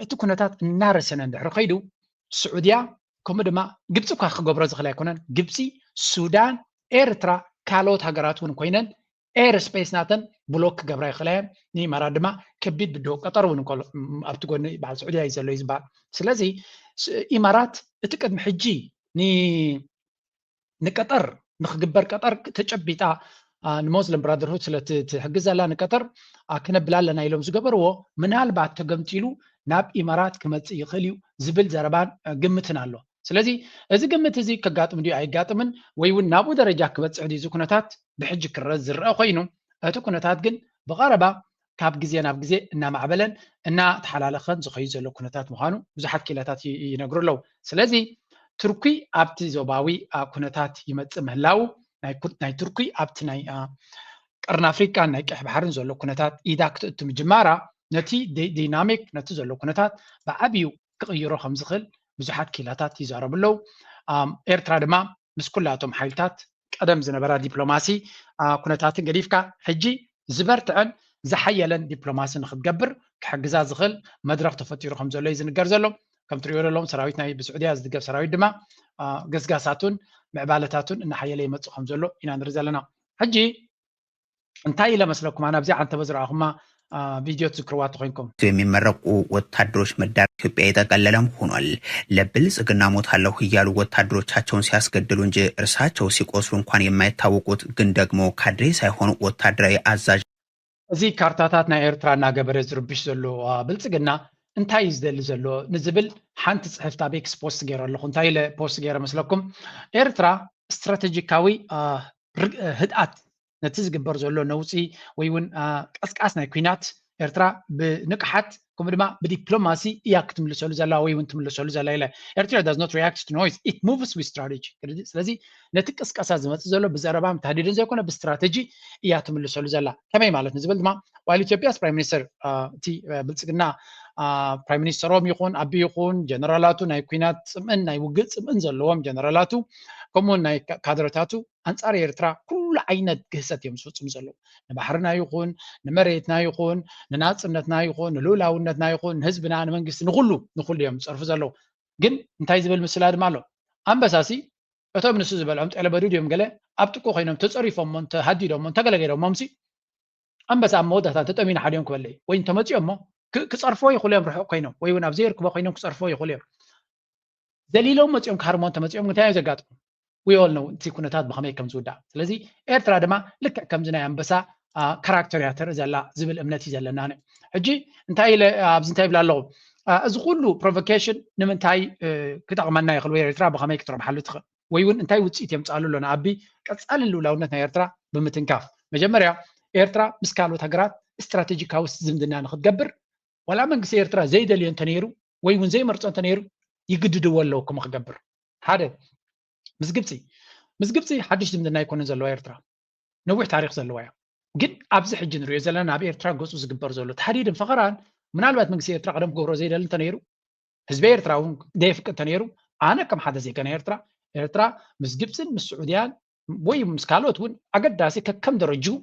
እቲ ኩነታት እናረሰነ እንድሕር ከይዱ ስዑድያ ከምኡ ድማ ግብፂ እኳ ክገብሮ ዝኽእል ኣይኮነን። ግብፂ፣ ሱዳን፣ ኤርትራ ካልኦት ሃገራት እውን ኮይነን ኤር ስፔስ ናተን ብሎክ ክገብራ ይኽእላ እየን። ንኢማራት ድማ ከቢድ ብድሆ ቀጠር እውን እንከሎ ኣብቲ ጎኒ በዓል ስዑድያ እዩ ዘሎ እዩ ዝበሃል። ስለዚ ኢማራት እቲ ቅድሚ ሕጂ ንቀጠር ንክግበር ቀጠር ተጨቢጣ ንሞስሊም ብራደርሁድ ስለ ትሕግዝ ዘላ ንቀጠር ክነብላ ኣለና ኢሎም ዝገበርዎ ምናልባት ተገምጢሉ ናብ ኢማራት ክመፅእ ይኽእል እዩ ዝብል ዘረባን ግምትን ኣሎ። ስለዚ እዚ ግምት እዚ ከጋጥም ድዩ ኣይጋጥምን ወይ እውን ናብኡ ደረጃ ክበፅሕ ድዩ እዚ ኩነታት ብሕጂ ክረዝ ዝረአ ኮይኑ እቲ ኩነታት ግን ብቐረባ ካብ ግዜ ናብ ግዜ እናማዕበለን እናተሓላለኸን ዝኸይድ ዘሎ ኩነታት ምዃኑ ብዙሓት ኪላታት ይነግሩ ኣለዉ። ስለዚ ቱርኪ ኣብቲ ዞባዊ ኩነታት ይመፅእ ምህላው ናይ ቱርኪ ኣብቲ ናይ ቀርኒ ኣፍሪቃን ናይ ቀይሕ ባሕርን ዘሎ ኩነታት ኢዳ ክትእቱ ምጅማራ ነቲ ዲናሚክ ነቲ ዘሎ ኩነታት ብዓብዩ ክቕይሮ ከም ዝኽእል ብዙሓት ኪላታት ይዛረቡ ኣለዉ። ኤርትራ ድማ ምስ ኩላቶም ሓይልታት ቀደም ዝነበራ ዲፕሎማሲ ኩነታትን ገዲፍካ ሕጂ ዝበርትዐን ዝሓየለን ዲፕሎማሲ ንክትገብር ክሕግዛ ዝኽእል መድረኽ ተፈጢሩ ከም ዘሎ እዩ ዝንገር ዘሎ። ከም ትሪኦ ዘለኹም ሰራዊት ናይ ብስዑድያ ዝድገፍ ሰራዊት ድማ ገስጋሳቱን ምዕባለታቱን እናሓየለ ይመፅእ ከም ዘሎ ኢና ንርኢ ዘለና። ሕጂ እንታይ ኢለ መስለኩም ኣነ ኣብዚ ዓንተበ ዝረኣኹማ ቪድዮ ትዝክርዋ ተኾይንኩም የሚመረቁ ወታደሮች መዳረሻ ኢትዮጵያ የጠቀለለም ሆኗል። ለብልጽግና ሞታለሁ እያሉ ወታደሮቻቸውን ሲያስገድሉ እንጂ እርሳቸው ሲቆስሉ እንኳን የማይታወቁት ግን ደግሞ ካድሬ ሳይሆኑ ወታደራዊ አዛዥ እዚ ካርታታት ናይ ኤርትራ እናገበረ ዝርብሽ ዘሎ ብልጽግና እንታይ እዩ ዝደሊ ዘሎ ንዝብል ሓንቲ ፅሕፍቲ ኣብ ኤክስ ፖስት ገይረ ኣለኹ። እንታይ ኢለ ፖስት ገይረ መስለኩም? ኤርትራ ስትራቴጂካዊ ህድኣት ነቲ ዝግበር ዘሎ ነውፂ ወይ እውን ቀስቃስ ናይ ኩናት ኤርትራ ብንቅሓት ከምኡ ድማ ብዲፕሎማሲ እያ ክትምልሰሉ ዘላ ወይ እውን ትምልሰሉ ዘላ ኢለ። ኤርትራ does not react to noise, it moves with strategy። ስለዚ ነቲ ቅስቀሳ ዝመፅእ ዘሎ ብዘረባን ብታህዲድን ዘይኮነ ብስትራተጂ እያ ትምልሰሉ ዘላ። ከመይ ማለት ንዝብል ድማ while ኢትዮጵያስ ፕራይም ሚኒስተር እቲ ብልፅግና ፕራይም ሚኒስተሮም ይኹን ኣቢ ይኹን ጀነራላቱ ናይ ኩናት ፅምእን ናይ ውግእ ፅምእን ዘለዎም ጀነራላቱ ከምኡውን ናይ ካድረታቱ ኣንጻር ኤርትራ ኩሉ ዓይነት ግህሰት እዮም ዝፍጽሙ ዘለዉ። ንባሕርና ይኹን ንመሬትና ይኹን ንናጽነትና ይኹን ንልኡላውነትና ይኹን ንህዝብና ንመንግስቲ ንኹሉ ንኹሉ እዮም ዝጸርፉ ዘለዉ። ግን እንታይ ዝብል ምስላ ድማ ኣሎ። ኣንበሳሲ እቶም ንሱ ዝበልዖም ጠለበዱ ድዮም ገለ ኣብ ጥቁ ኮይኖም ተጸሪፎሞን ተሃዲዶሞን ተገለገሎሞምሲ ኣንበሳ ኣብ መወዳእታ እንተጠሚኑ ሓዲኦም ክበለይ ወይ እንተመፂኦሞ ክፀርፍዎ ይኽእሉ እዮም ርሑቕ ኮይኖም ወይ እውን ኣብ ዘይርክቦ ኮይኖም ክፀርፍዎ ይኽእሉ እዮም። ዘሊሎም መፂኦም ክሃርሞ እንተመፂኦም እንታይ እዮም ዘጋጥሙ? We all know እቲ ኩነታት ብኸመይ ከም ዝውዳእ። ስለዚ ኤርትራ ድማ ልክዕ ከምዚ ናይ ኣንበሳ ካራክተር እያ ተርኢ ዘላ ዝብል እምነት እዩ ዘለና። ሕጂ እንታይ ኢለ ኣብዚ እንታይ ይብል ኣለኹ? እዚ ኩሉ ፕሮቮኬሽን ንምንታይ ክጠቕመና ይኽእል ወይ ኤርትራ ብኸመይ ክትረብሓሉ ትኽእል ወይ እውን እንታይ ውፅኢት የምፅኣሉ ኣሎ ንኣቢ ቀፃልን ልውላውነት ናይ ኤርትራ ብምትንካፍ መጀመርያ ኤርትራ ምስ ካልኦት ሃገራት ስትራቴጂካዊ ዝምድና ንክትገብር ዋላ መንግስቲ ኤርትራ ዘይደልዮ እንተነይሩ ወይ እውን ዘይመርፆ እንተነይሩ ይግድድዎ ኣለዉ ክም ክገብር ሓደ ምስ ግብፂ ምስ ግብፂ ሓድሽ ዝምድና ኣይኮነን ዘለዋ ኤርትራ ነዊሕ ታሪክ ዘለዋ እያ ግን ኣብዚ ሕጂ ንሪኦ ዘለና ናብ ኤርትራ ገፁ ዝግበር ዘሎ ታህዲድን ፈኸራን ምናልባት መንግስቲ ኤርትራ ቀደም ክገብሮ ዘይደሊ እንተነይሩ ህዝቢ ኤርትራ እውን ደየፍቅድ እንተነይሩ ኣነ ከም ሓደ ዜጋ ናይ ኤርትራ ኤርትራ ምስ ግብፅን ምስ ስዑድያን ወይ ምስ ካልኦት እውን ኣገዳሲ ከከም ደረጅኡ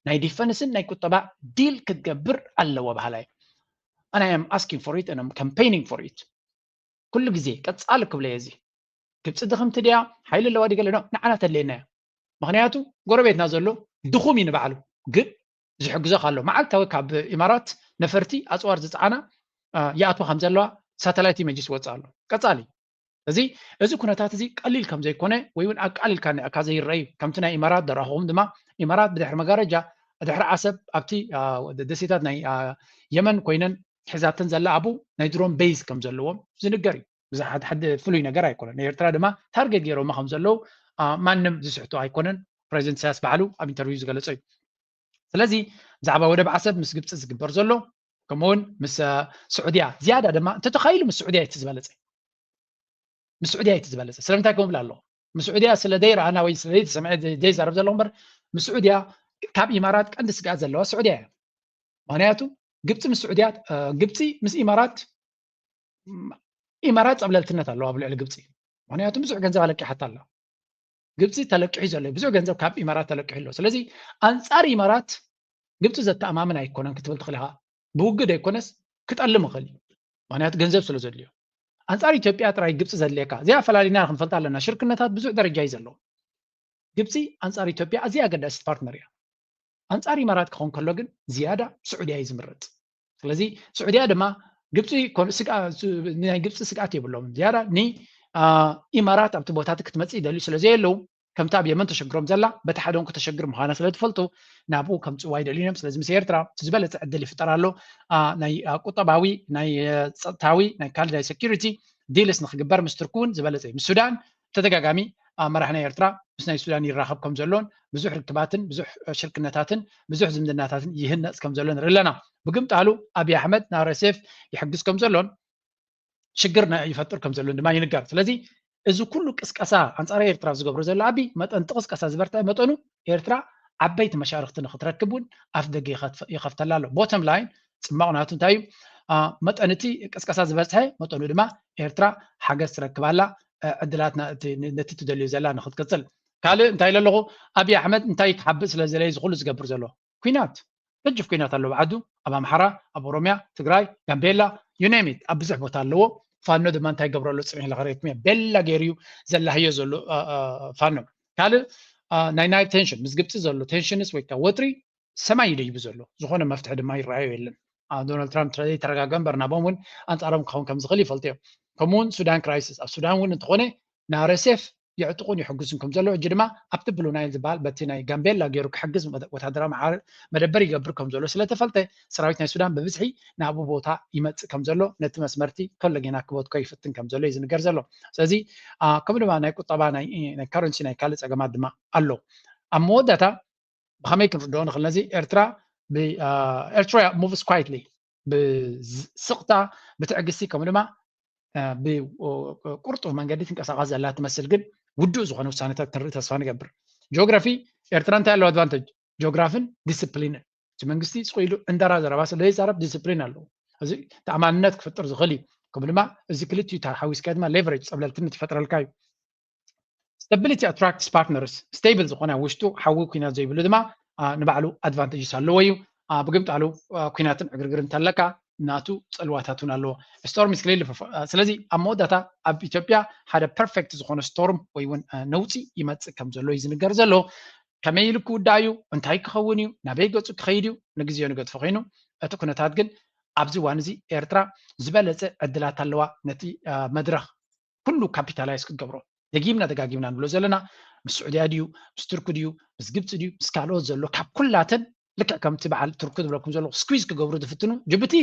ናይ ዲፈንስን ናይ ቁጠባ ዲል ክትገብር ኣለዎ በሃላይ and I am asking for it and I'm campaigning for it ኩሉ ግዜ ቀጻሊ ክብለዮ እዚ ግብፂ ድኽምቲ ድያ ሓይሊ ኣለዋ ድገለ ንዓና ተድልየና እያ። ምክንያቱ ጎረቤትና ዘሎ ድኹም እዩ ንባዕሉ፣ ግን ዝሕግዞ ካሎ መዓልታዊ ካብ ኢማራት ነፈርቲ ኣፅዋር ዝፀዓና ይኣትዋ ከም ዘለዋ ሳተላይት ኢሜጅስ ወፅእ ኣሎ። ቀፃሊ እዚ እዚ ኩነታት እዚ ቀሊል ከም ዘይኮነ ወይ እውን ኣቃሊልካ ንዕካ ዘይረኣዩ ከምቲ ናይ ኢማራት ደረኹም ድማ ኢማራት ብድሕሪ መጋረጃ ድሕሪ ዓሰብ ኣብቲ ደሴታት ናይ የመን ኮይነን ሒዛተን ዘላ ኣብኡ ናይ ድሮን ቤዝ ከም ዘለዎም ዝንገር እዩ። ብዙሕ ሓደ ፍሉይ ነገር ኣይኮነን። ንኤርትራ ድማ ታርጌት ገይሮማ ከም ዘለዉ ማንም ዝስሕቶ ኣይኮነን። ፕሬዚደንት ኢሳያስ ባዕሉ ኣብ ኢንተርቪው ዝገለጾ እዩ። ስለዚ ብዛዕባ ወደብ ዓሰብ ምስ ግብፂ ዝግበር ዘሎ ከምኡውን ምስ ስዑድያ ዝያዳ ድማ እንተተኻኢሉ ምስ ስዑድያ እቲ ዝበለፀ ምስ ስዑድያ እቲ ዝበለፀ ስለምንታይ ከምብል ኣለኹ ምስ ስዑድያ ስለ ደይረኣና ወይ ስለ ዘይተሰምዐ ዘይዛረብ ዘለኹ እምበር ምስ ስዑድያ ካብ ኢማራት ቀንዲ ስግኣት ዘለዋ ስዑድያ እያ። ምክንያቱ ግብፂ ምስ ስዑድያ ግብፂ ምስ ኢማራት ኢማራት ፀብለልትነት ኣለዋ ኣብ ልዕሊ ግብፂ። ምክንያቱ ብዙሕ ገንዘብ ኣለቂሓታ ኣላ። ግብፂ ተለቂሑ ዘሎ ብዙሕ ገንዘብ ካብ ኢማራት ተለቂሑ ኣሎ። ስለዚ ኣንፃር ኢማራት ግብፂ ዘተኣማምን ኣይኮነን ክትብል ትኽእል ኢኻ። ብውግእ ዘይኮነስ ክጠልም ይኽእል እዩ። ምክንያቱ ገንዘብ ስለ ዘድልዮ። ኣንፃር ኢትዮጵያ ጥራይ ግብፂ ዘድልየካ እዚኣ ፈላሊና ክንፈልጣ ኣለና። ሽርክነታት ብዙሕ ደረጃ እዩ ዘለዎ። ግብፂ ኣንፃር ኢትዮጵያ ኣዝያ ኣገዳሲት ፓርትነር እያ። ኣንፃር ኢማራት ክኾን ከሎ ግን ዝያዳ ስዑድያ እዩ ዝምረፅ። ስለዚ ስዑድያ ድማ ግብፂ ናይ ግብፂ ስግኣት የብሎም ዝያዳ ንኢማራት ኣብቲ ቦታት ክትመፅእ ይደልዩ ስለ ዘየለዉ ከምቲ ኣብ የመን ተሸግሮም ዘላ በቲ ሓደ እውን ከተሸግር ምዃና ስለ ትፈልጡ ናብኡ ከምፅዋ ይደልዩ እዮም። ስለዚ ምስ ኤርትራ እቲ ዝበለፀ ዕድል ይፍጠር ኣሎ። ናይ ቁጠባዊ ናይ ፀጥታዊ ናይ ካልእ ናይ ሴኪሪቲ ዲልስ ንክግበር ምስ ቱርኪ እውን ዝበለፀ እዩ። ምስ ሱዳን ተደጋጋሚ መራሒ ናይ ኤርትራ ምስ ናይ ሱዳን ይራኸብ ከም ዘሎን ብዙሕ ርክባትን ብዙሕ ሽርክነታትን ብዙሕ ዝምድናታትን ይህነፅ ከም ዘሎ ንርኢ ኣለና። ብግምጣሉ ኣብይ ኣሕመድ ንኣርኤስኤፍ ይሕግዝ ከም ዘሎን ሽግር ይፈጥር ከም ዘሎን ድማ ይንገር። ስለዚ እዚ ኩሉ ቅስቀሳ ኣንፃር ኤርትራ ዝገብሮ ዘሎ ኣብይ መጠን እቲ ቅስቀሳ ዝበርትዐ መጠኑ ኤርትራ ዓበይቲ መሻርክቲ ንክትረክብ እውን ኣፍ ደገ ይኸፍተላ ኣሎ። ቦተም ላይን ፅማቕ ናቱ እንታይ እዩ? መጠን እቲ ቅስቀሳ ዝበዝሐ መጠኑ ድማ ኤርትራ ሓገዝ ትረክብ ኣላ። ዕድላት ነቲ ትደልዮ ዘላ ንክትቅፅል ካልእ እንታይ ኢለ ኣለኹ ኣብይ ኣሕመድ እንታይ ክሓብእ ስለ ዝደለየ እዚ ኩሉ ዝገብር ዘሎ ኩናት ገጅፍ ኩናት ኣለዎ ዓዱ ኣብ ኣምሓራ ኣብ ኦሮሚያ ትግራይ ጋምቤላ you name it ኣብ ብዙሕ ቦታ ኣለዎ። ፋኖ ድማ እንታይ ገብረሉ ፅንሕ ኢለ ከርእየኩም እየ ቤላ ገይሩ እዩ ዘላህዮ ዘሎ ፋኖ። ካልእ ናይ ናይል ቴንሽን ምስ ግብፂ ዘሎ ቴንሽንስ ወይ ከዓ ወጥሪ ሰማይ ይደይቡ ዘሎ ዝኾነ መፍትሒ ድማ ይረኣዮ የለን። ዶናልድ ትራምፕ ዘይተረጋገ እምበር ናቦም እውን ኣንፃሮም ክኸውን ከም ዝኽእል ይፈልጡ እዮም። ከምኡውን ሱዳን ክራይሲስ ኣብ ሱዳን እውን እንተኾነ ንኣርኤስኤፍ የዕጥቑን ይሕግዙን ከም ዘለዉ ሕጂ ድማ ኣብቲ ብሉ ናይል ዝበሃል በቲ ናይ ጋምቤላ ገይሩ ክሕግዝ ወታደራዊ መደበር ይገብር ከም ዘሎ ስለተፈልጠ ሰራዊት ናይ ሱዳን ብብዝሒ ናብኡ ቦታ ይመፅእ ከም ዘሎ ነቲ መስመርቲ ከሎ ጌና ክበትኮ ይፍትን ከም ዘሎ እዩ ዝንገር ዘሎ። ስለዚ ከምኡ ድማ ናይ ቁጠባ ናይ ካረንሲ ናይ ካልእ ፀገማት ድማ ኣሎ። ኣብ መወዳእታ ብኸመይ ክንርድኦ ንኽእል ነዚ ኤርትራ ኤርትራ moves quietly ብስቕታ ብትዕግስቲ ከምኡ ድማ ብቁርጡፍ መንገዲ ትንቀሳቐስ ዘላ ትመስል ግን ውዱእ ዝኾነ ውሳነታት ክንርኢ ተስፋ ንገብር። ጂኦግራፊ ኤርትራ እንታይ ኣለዋ ኣድቫንቴጅ? ጂኦግራፍን ዲስፕሊንን እቲ መንግስቲ ስቕ ኢሉ ዕንደራ ዘረባ ስለ ዘይዛረብ ዲስፕሊን ኣለዎ። እዚ ተኣማንነት ክፍጥር ዝኽእል እዩ። ከምኡ ድማ እዚ ክልቲኡ ሓዊስካ ድማ ሌቨሬጅ ፀብለልትነት ይፈጥረልካ እዩ። Stability attracts partners stable ዝኾነ ውሽጡ ሓዊ ኩናት ዘይብሉ ድማ ንባዕሉ ኣድቫንቴጅስ ኣለዎ እዩ። ብግምጣሉ ኩናትን ዕግርግር እንተለካ ናቱ ፅልዋታት እውን ኣለዎ። ስቶርም ስለዚ ኣብ መወዳእታ ኣብ ኢትዮጵያ ሓደ ፐርፌክት ዝኾነ ስቶርም ወይ እውን ነውፂ ይመፅእ ከም ዘሎ እዩ ዝንገር ዘሎ። ከመይ ኢሉ ክውዳእ እዩ? እንታይ ክኸውን እዩ? ናበይ ገፁ ክኸይድ እዩ? ንግዜኡ ንገድፎ ኮይኑ እቲ ኩነታት ግን ኣብዚ እዋን እዚ ኤርትራ ዝበለፀ ዕድላት ኣለዋ ነቲ መድረኽ ኩሉ ካፒታላይዝ ክትገብሮ ደጊምና ደጋጊምና ንብሎ ዘለና ምስ ስዑድያ ድዩ ምስ ቱርኪ ድዩ ምስ ግብፂ ድዩ ምስ ካልኦት ዘሎ ካብ ኩላተን ልክዕ ከምቲ በዓል ቱርኪ ዝብለኩም ዘለኹ ስኩዝ ክገብሩ ዝፍትኑ ጅቡቲ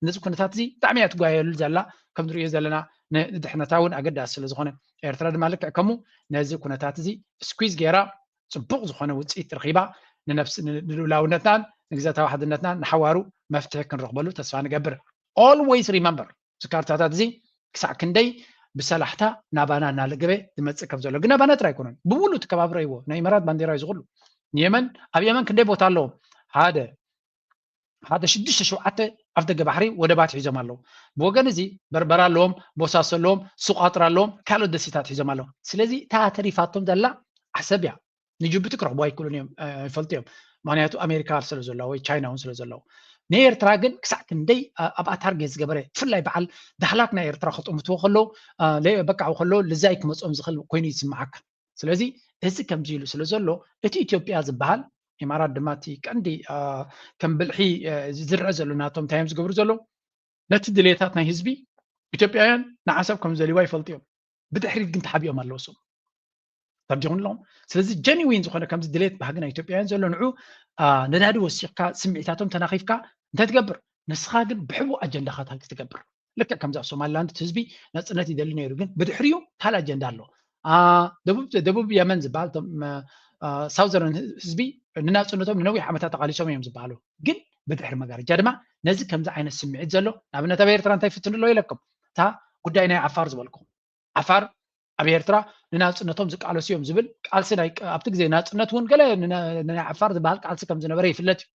ነዚ ኩነታት እዚ ብጣዕሚ እያ ትጓየሉ ዘላ ከም ንሪኦ ዘለና ንድሕነታ እውን ኣገዳሲ ስለ ዝኾነ ኤርትራ ድማ ልክዕ ከምኡ ነዚ ኩነታት እዚ ስኩዝ ገይራ ፅቡቕ ዝኾነ ውፅኢት ረኺባ ንነብስ ንልኡላውነትናን ንግዛታዊ ሓድነትናን ንሓዋሩ መፍትሒ ክንረኽበሉ ተስፋ ንገብር። Always remember እዚ ካርታታት እዚ ክሳዕ ክንደይ ብሰላሕታ ናባና እናለገበ ዝመፅእ ከም ዘሎ ግን ናባና ጥራይ ኣይኮነን ብሙሉእ እቲ ከባቢ ረእይዎ ናይ ኢማራት ባንዴራ እዩ ዝኩሉ ንየመን ኣብ የመን ክንደይ ቦታ ኣለዎም ሓደ ሓደ ሽዱሽተ ሸውዓተ ኣፍ ደገ ባሕሪ ወደባት ሒዞም ኣለዉ ብወገን እዚ በርበራ ኣለዎም ቦሳሶ ኣለዎም ሱቃጥር ኣለዎም ካልኦት ደሴታት ሒዞም ኣለዉ ስለዚ እታ ተሪፋቶም ዘላ ዓሰብ እያ ንጅቡቲ ክረኽቡ ኣይክእሉን እዮም ይፈልጡ እዮም ምክንያቱ ኣሜሪካ ስለ ዘለዋ ወይ ቻይና እውን ስለ ዘለዉ ናይ ኤርትራ ግን ክሳዕ ክንደይ ኣብኣ ታርጌት ዝገበረ፣ ብፍላይ በዓል ዳህላክ ናይ ኤርትራ ክጥምትዎ ከለዉ በቃ ከሎ ልዛይ ክመፅኦም ዝኽእል ኮይኑ ይስምዓካ። ስለዚ እዚ ከምዚ ኢሉ ስለ ዘሎ እቲ ኢትዮጵያ ዝበሃል ኢማራት ድማ እቲ ቀንዲ ከም ብልሒ ዝርአ ዘሎ ናቶም እንታይ እዮም ዝገብሩ ዘለዉ ነቲ ድሌታት ናይ ህዝቢ ኢትዮጵያውያን ንዓሰብ ከም ዝደልይዋ ይፈልጡ እዮም። ብድሕሪት ግን ተሓቢኦም ኣለዉ እሶም ተርዲኹም ኣለኹም። ስለዚ ጀኒዊን ዝኾነ ከምዚ ድሌት ባህጊ ናይ ኢትዮጵያውያን ዘሎ ንዑ ነዳዲ ወሲኽካ ስምዒታቶም ተናኺፍካ እንታይ ትገብር? ንስኻ ግን ብሕቡእ ኣጀንዳኻታት ትገብር። ልክዕ ከምዛ ሶማሊላንድ እቲ ህዝቢ ናፅነት ይደሊ ነይሩ፣ ግን ብድሕሪኡ ካልእ ኣጀንዳ ኣሎ። ደቡብ የመን ዝበሃል ሳውዘርን ህዝቢ ንናፅነቶም ንነዊሕ ዓመታት ተቃሊሶም እዮም ዝበሃሉ፣ ግን ብድሕሪ መጋረጃ ድማ ነዚ ከምዚ ዓይነት ስምዒት ዘሎ ንኣብነት ኣብ ኤርትራ እንታይ ይፍትኑ ኣለዉ ኢለኩም እታ ጉዳይ ናይ ዓፋር ዝበልኩም ዓፋር ኣብ ኤርትራ ንናፅነቶም ዝቃለሱ እዮም ዝብል ቃልሲ ኣብቲ ግዜ ናፅነት እውን ገለ ናይ ዓፋር ዝበሃል ቃልሲ ከም ዝነበረ ይፍለጥ እዩ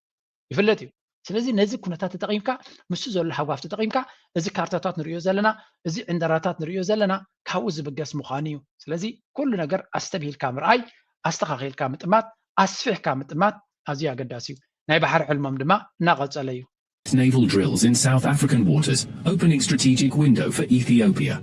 ይፍለጥ እዩ። ስለዚ ነዚ ኩነታት ተጠቂምካ ምስ ዘሎ ሃጓፍ ተጠቂምካ እዚ ካርታታት ንሪኦ ዘለና እዚ ዕንደራታት ንሪኦ ዘለና ካብኡ ዝብገስ ምዃኑ እዩ። ስለዚ ኩሉ ነገር ኣስተብሂልካ ምርኣይ ኣስተኻኺልካ ምጥማት ኣስፊሕካ ምጥማት ኣዝዩ ኣገዳሲ እዩ። ናይ ባሕሪ ሕልሞም ድማ እናቐጸለ እዩ። Naval drills in South African waters, opening strategic window for Ethiopia.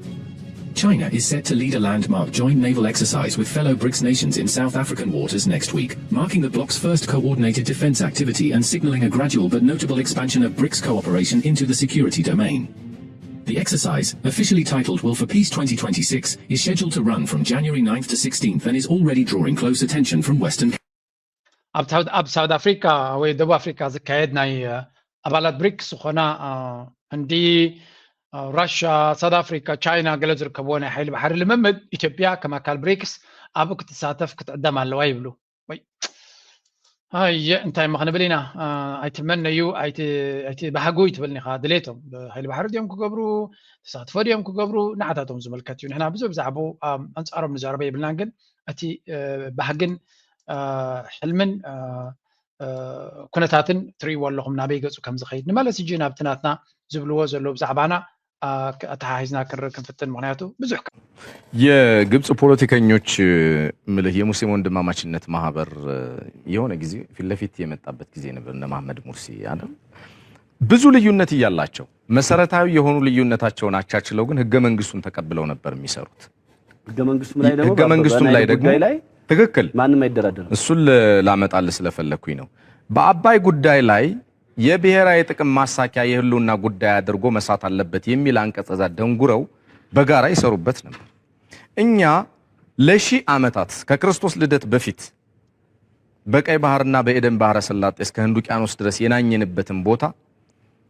China is set to lead a landmark joint naval exercise with fellow BRICS nations in South African waters next week, marking the bloc's first coordinated defense activity and signaling a gradual but notable expansion of BRICS cooperation into the security domain. The exercise, officially titled Will for Peace twenty twenty-six, is scheduled to run from January ninth to sixteenth and is already drawing close attention from Western ኣብ ሳውት ኣፍሪካ ወይ ደቡብ ኣፍሪካ ዝካየድ ናይ ኣባላት ብሪክስ ዝኾና ህንዲ፣ ራሽያ፣ ሳውት ኣፍሪካ፣ ቻይና ገለ ዝርከብዎ ናይ ሓይሊ ባሕሪ ልምምድ ኢትዮጵያ ከም ኣካል ብሪክስ ኣብኡ ክትሳተፍ ክትዕደም ኣለዋ ይብሉ። ወይ ኣየ እንታይ እሞ ክንብል ኢና? ኣይትመነዩ፣ ኣይትባህጉ ኣይትበልኒ ኢኻ። ድሌቶም ሓይሊ ባሕሪ ድዮም ክገብሩ፣ ተሳትፎ ድዮም ክገብሩ ንዓታቶም ዝምልከት እዩ። ንሕና ብዙሕ ብዛዕባኡ ኣንፃሮም ንዛረበ የብልናን፣ ግን እቲ ባህግን ሕልምን ኩነታትን ትርእይዎ ኣለኹም ናበይ ገፁ ከም ዝኸይድ ንመለስ እጂ ናብቲ ናትና ዝብልዎ ዘለዉ ብዛዕባና ኣተሓሒዝና ክንርኢ ክንፍትን ምክንያቱ ብዙሕ የግብፅ ፖለቲከኞች ምልህ የሙስሊም ወንድማማችነት ማህበር የሆነ ጊዜ ፊት ለፊት የመጣበት ጊዜ ነበር እነ መሐመድ ሙርሲ አይደል ብዙ ልዩነት እያላቸው መሰረታዊ የሆኑ ልዩነታቸውን አቻችለው ግን ህገ መንግስቱን ተቀብለው ነበር የሚሰሩት። ህገ መንግስቱም ላይ ደግሞ ህገ መንግስቱም ላይ ደግሞ ትክክል ማንም አይደራደርም። እሱን ላመጣልህ ስለፈለግኩኝ ነው። በአባይ ጉዳይ ላይ የብሔራዊ ጥቅም ማሳኪያ የህልውና ጉዳይ አድርጎ መሳት አለበት የሚል አንቀጽ እዛ ደንጉረው በጋራ ይሰሩበት ነበር። እኛ ለሺህ ዓመታት ከክርስቶስ ልደት በፊት በቀይ ባህርና በኤደን ባህረ ሰላጤ እስከ ህንድ ውቅያኖስ ድረስ የናኘንበትን ቦታ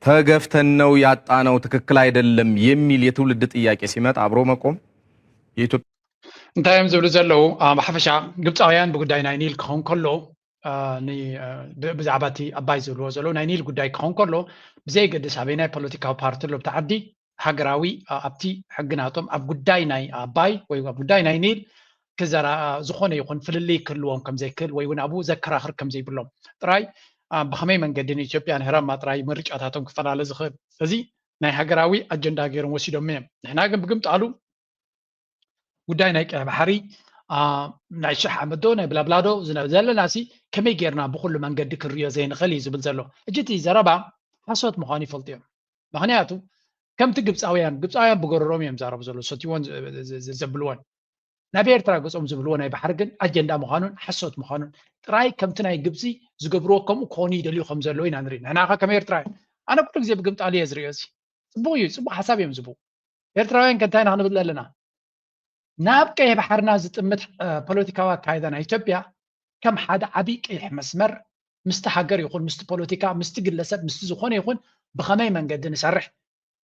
ተገፍተን ነው ያጣነው፣ ትክክል አይደለም የሚል የትውልድ ጥያቄ ሲመጣ አብሮ መቆም የኢትዮጵያ እንታይ እዮም ዝብሉ ዘለዉ? ብሓፈሻ ግብፃውያን ብጉዳይ ናይ ኒል ክኸውን ከሎ ብዛዕባ እቲ ኣባይ ዝብልዎ ዘለዉ ናይ ኒል ጉዳይ ክኸውን ከሎ ብዘየገድስ ኣበይ ናይ ፖለቲካዊ ፓርቲ ኣሎ ብቲ ዓዲ ሃገራዊ ኣብቲ ሕጊ ናቶም ኣብ ጉዳይ ናይ ኣባይ ወይ ኣብ ጉዳይ ናይ ኒል ክዘራ ዝኾነ ይኹን ፍልልይ ክህልዎም ከም ዘይክእል ወይ እውን ኣብኡ ዘከራኽር ከም ዘይብሎም ጥራይ ብኸመይ መንገዲ ንኢትዮጵያ ንህራማ ጥራይ ምርጫታቶም ክፈላለ ዝኽእል እዚ ናይ ሃገራዊ ኣጀንዳ ገይሮም ወሲዶም እዮም። ንሕና ግን ብግምጣሉ ጉዳይ ናይ ቀይ ባሕሪ ናይ ሽሕ ዓመት ዶ ናይ ብላብላ ዶ ዘለና ሲ ከመይ ጌርና ብኩሉ መንገዲ ክንሪኦ ዘይንኽእል እዩ ዝብል ዘሎ። እጅ እቲ ዘረባ ሓሶት ምዃኑ ይፈልጡ እዮም። ምኽንያቱ ከምቲ ግብፃውያን ግብፃውያን ብገረሮም እዮም ዛረቡ ዘሎ ሰትይዎን ዘብልዎን ናብ ኤርትራ ገፆም ዝብልዎ ናይ ባሕሪ ግን ኣጀንዳ ምዃኑን ሓሶት ምዃኑን ጥራይ ከምቲ ናይ ግብፂ ዝገብርዎ ከምኡ ክኾኑ ይደልዩ ከም ዘለዉ ኢና ንርኢ። ንሕና ኸ ከም ኤርትራውያን ኣነ ኩሉ ግዜ ብግምጣሉ እየ ዝሪኦ። እዚ ፅቡቕ እዩ፣ ፅቡቕ ሓሳብ እዮም ዝቡ ኤርትራውያን ከ እንታይ ኢና ክንብል ኣለና? ናብ ቀይሕ ባሕርና ዝጥምት ፖለቲካዊ ኣካይዳ ናይ ኢትዮጵያ ከም ሓደ ዓብዪ ቀይሕ መስመር ምስቲ ሃገር ይኹን ምስቲ ፖለቲካ ምስቲ ግለሰብ ምስቲ ዝኾነ ይኹን ብኸመይ መንገዲ ንሰርሕ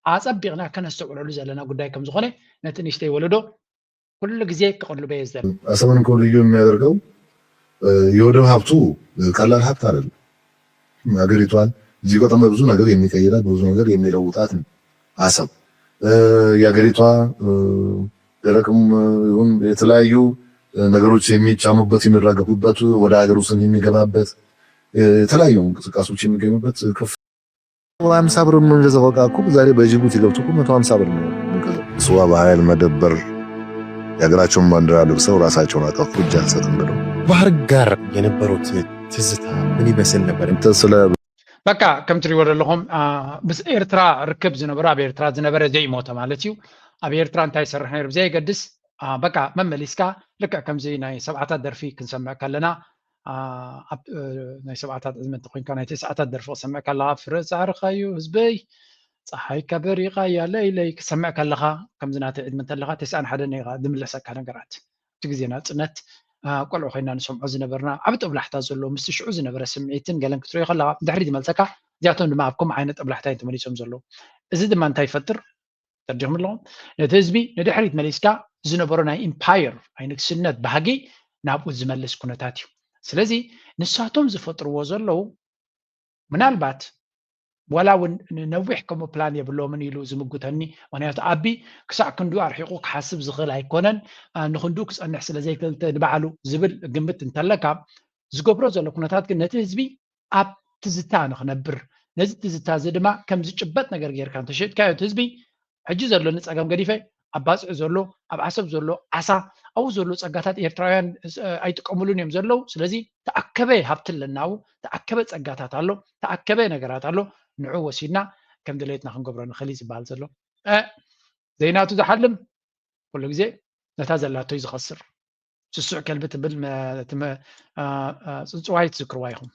ኣፀቢቕና ከነስተውዕለሉ ዘለና ጉዳይ ከም ዝኾነ ነቲ ንእሽተይ ወለዶ ኩሉ ግዜ ክቕልበ እየ ዝደሊ። አሰብን እኮ ልዩ የሚያደርገው የወደብ ሀብቱ ቀላል ሀብት አይደለም። ሀገሪቷን እዚህ በጣም ብዙ ነገር የሚቀይራት ብዙ ነገር የሚለውጣት ነው። አሰብ የሀገሪቷ ደረቅም ይሁን የተለያዩ ነገሮች የሚጫኑበት የሚራገፉበት ወደ ሀገር ውስጥ የሚገባበት የተለያዩ እንቅስቃሴዎች የሚገኙበት ከፍ ሀምሳ ብር የምንገዛው እቃ እኮ ዛሬ በጅቡቲ ገብቶ እኮ መቶ ሀምሳ ብር ነው የምንገዛው። ስዋ በኃይል መደበር የሀገራቸውን ባንዲራ ለብሰው ራሳቸውን አጠፉ እጅ አንሰጥም ብለው። ባህር ጋር የነበሩት ትዝታ ምን ይመስል ነበር? እንትን ስለ በቃ ከም ትሪእዎ ዘለኹም፣ አ፣ ምስ ኤርትራ ርክብ ዝነበረ፣ ኣብ ኤርትራ ዝነበረ ዘይሞተ ማለት እዩ። ኣብ ኤርትራ እንታይ ይሰርሕ ነይሩ ብዘየገድስ፣ አ፣ በቃ መመሊስካ ልክዕ ከምዚ ናይ ሰብዓታት ደርፊ ክንሰምዕ ከለና፣ አ፣ ኣብ፣ እ፣ ናይ ሰብዓታት ዕድመ እንተኾይንካ ናይ ተስዓታት ደርፊ ክሰምዕ ከለኻ፣ ፍረ ጻዕርኻ እዩ ህዝበይ፣ ጸሓይካ በሪቓ እያ ለይለይ ክሰምዕ ከለኻ፣ ከምዚ ናተይ ዕድመ እንተለኻ፣ ተስዓን ሓደን ኢኻ ዝምለሰካ ነገራት። እቲ ግዜ ናጽነት፣ አ፣ ቆልዑ ኮይና ንሰምዖ ዝነበርና ዓቢ ጦብላሕታ ዘሎ፣ ምስቲ ሽዑ ዝነበረ ስምዒትን ገለን ክትሪኦ ከለኻ፣ ድሕሪት ዝመልሰካ፣ እዚኣቶም ድማ ኣብ ከምኡ ዓይነት ጦብላሕታ እዮም ተመሊሶም ዘለዉ። እዚ ድማ እንታይ ይፈጥር? ተረዲኹም ኣለኹም? ነቲ ህዝቢ ንድሕሪት መሊስካ ዝነበሮ ናይ ኢምፓየር፣ ናይ ንግስነት ባህጊ ናብኡ ዝመልስ ኩነታት እዩ። ስለዚ ንሳቶም ዝፈጥርዎ ዘለዉ፣ ምናልባት ዋላ እውን ንነዊሕ ከምኡ ፕላን የብሎምን ኢሉ ዝምጉተኒ። ምኽንያቱ ኣቢ ክሳዕ ክንዱ ኣርሒቑ ክሓስብ ዝኽእል ኣይኮነን፣ አ፣ ንክንዱ ክጸንሕ ስለ ዘይክእል ንባዕሉ ዝብል ግምት እንተለካ፣ ዝገብሮ ዘሎ ኩነታት ግን ነቲ ህዝቢ ኣብ ትዝታ ንኽነብር፣ ነዚ ትዝታ እዚ ድማ ከም ዝጭበጥ ነገር ጌርካ እንተሸጥካዮ እቲ ህዝቢ፣ ሕጂ ዘለኒ ጸገም ገዲፈ፣ ኣብ ባጽዕ ዘሎ፣ ኣብ ዓሰብ ዘሎ ዓሳ፣ ኣብኡ ዘሎ ጸጋታት ኤርትራውያን፣ እ፣ ኣይጥቀሙሉን እዮም ዘለዉ። ስለዚ ተኣከበ ሃብቲ ኣለና፣ ኣብኡ ተኣከበ ጸጋታት ኣሎ፣ ተኣከበ ነገራት ኣሎ፣ ንዑ ወሲድና ከም ድሌትና ክንገብሮ ንኽእል እዩ ዝበሃል ዘሎ። እ፣ ዘይናቱ ዝሓልም ኩሉ ግዜ ነታ ዘላቶ እዩ ዝኸስር። ስሱዕ ከልቢ ትብል መ-፣ እቲ መ-፣ አ፣ አ፣ ጽንጽዋይ ትዝክርዋ ኢኹም።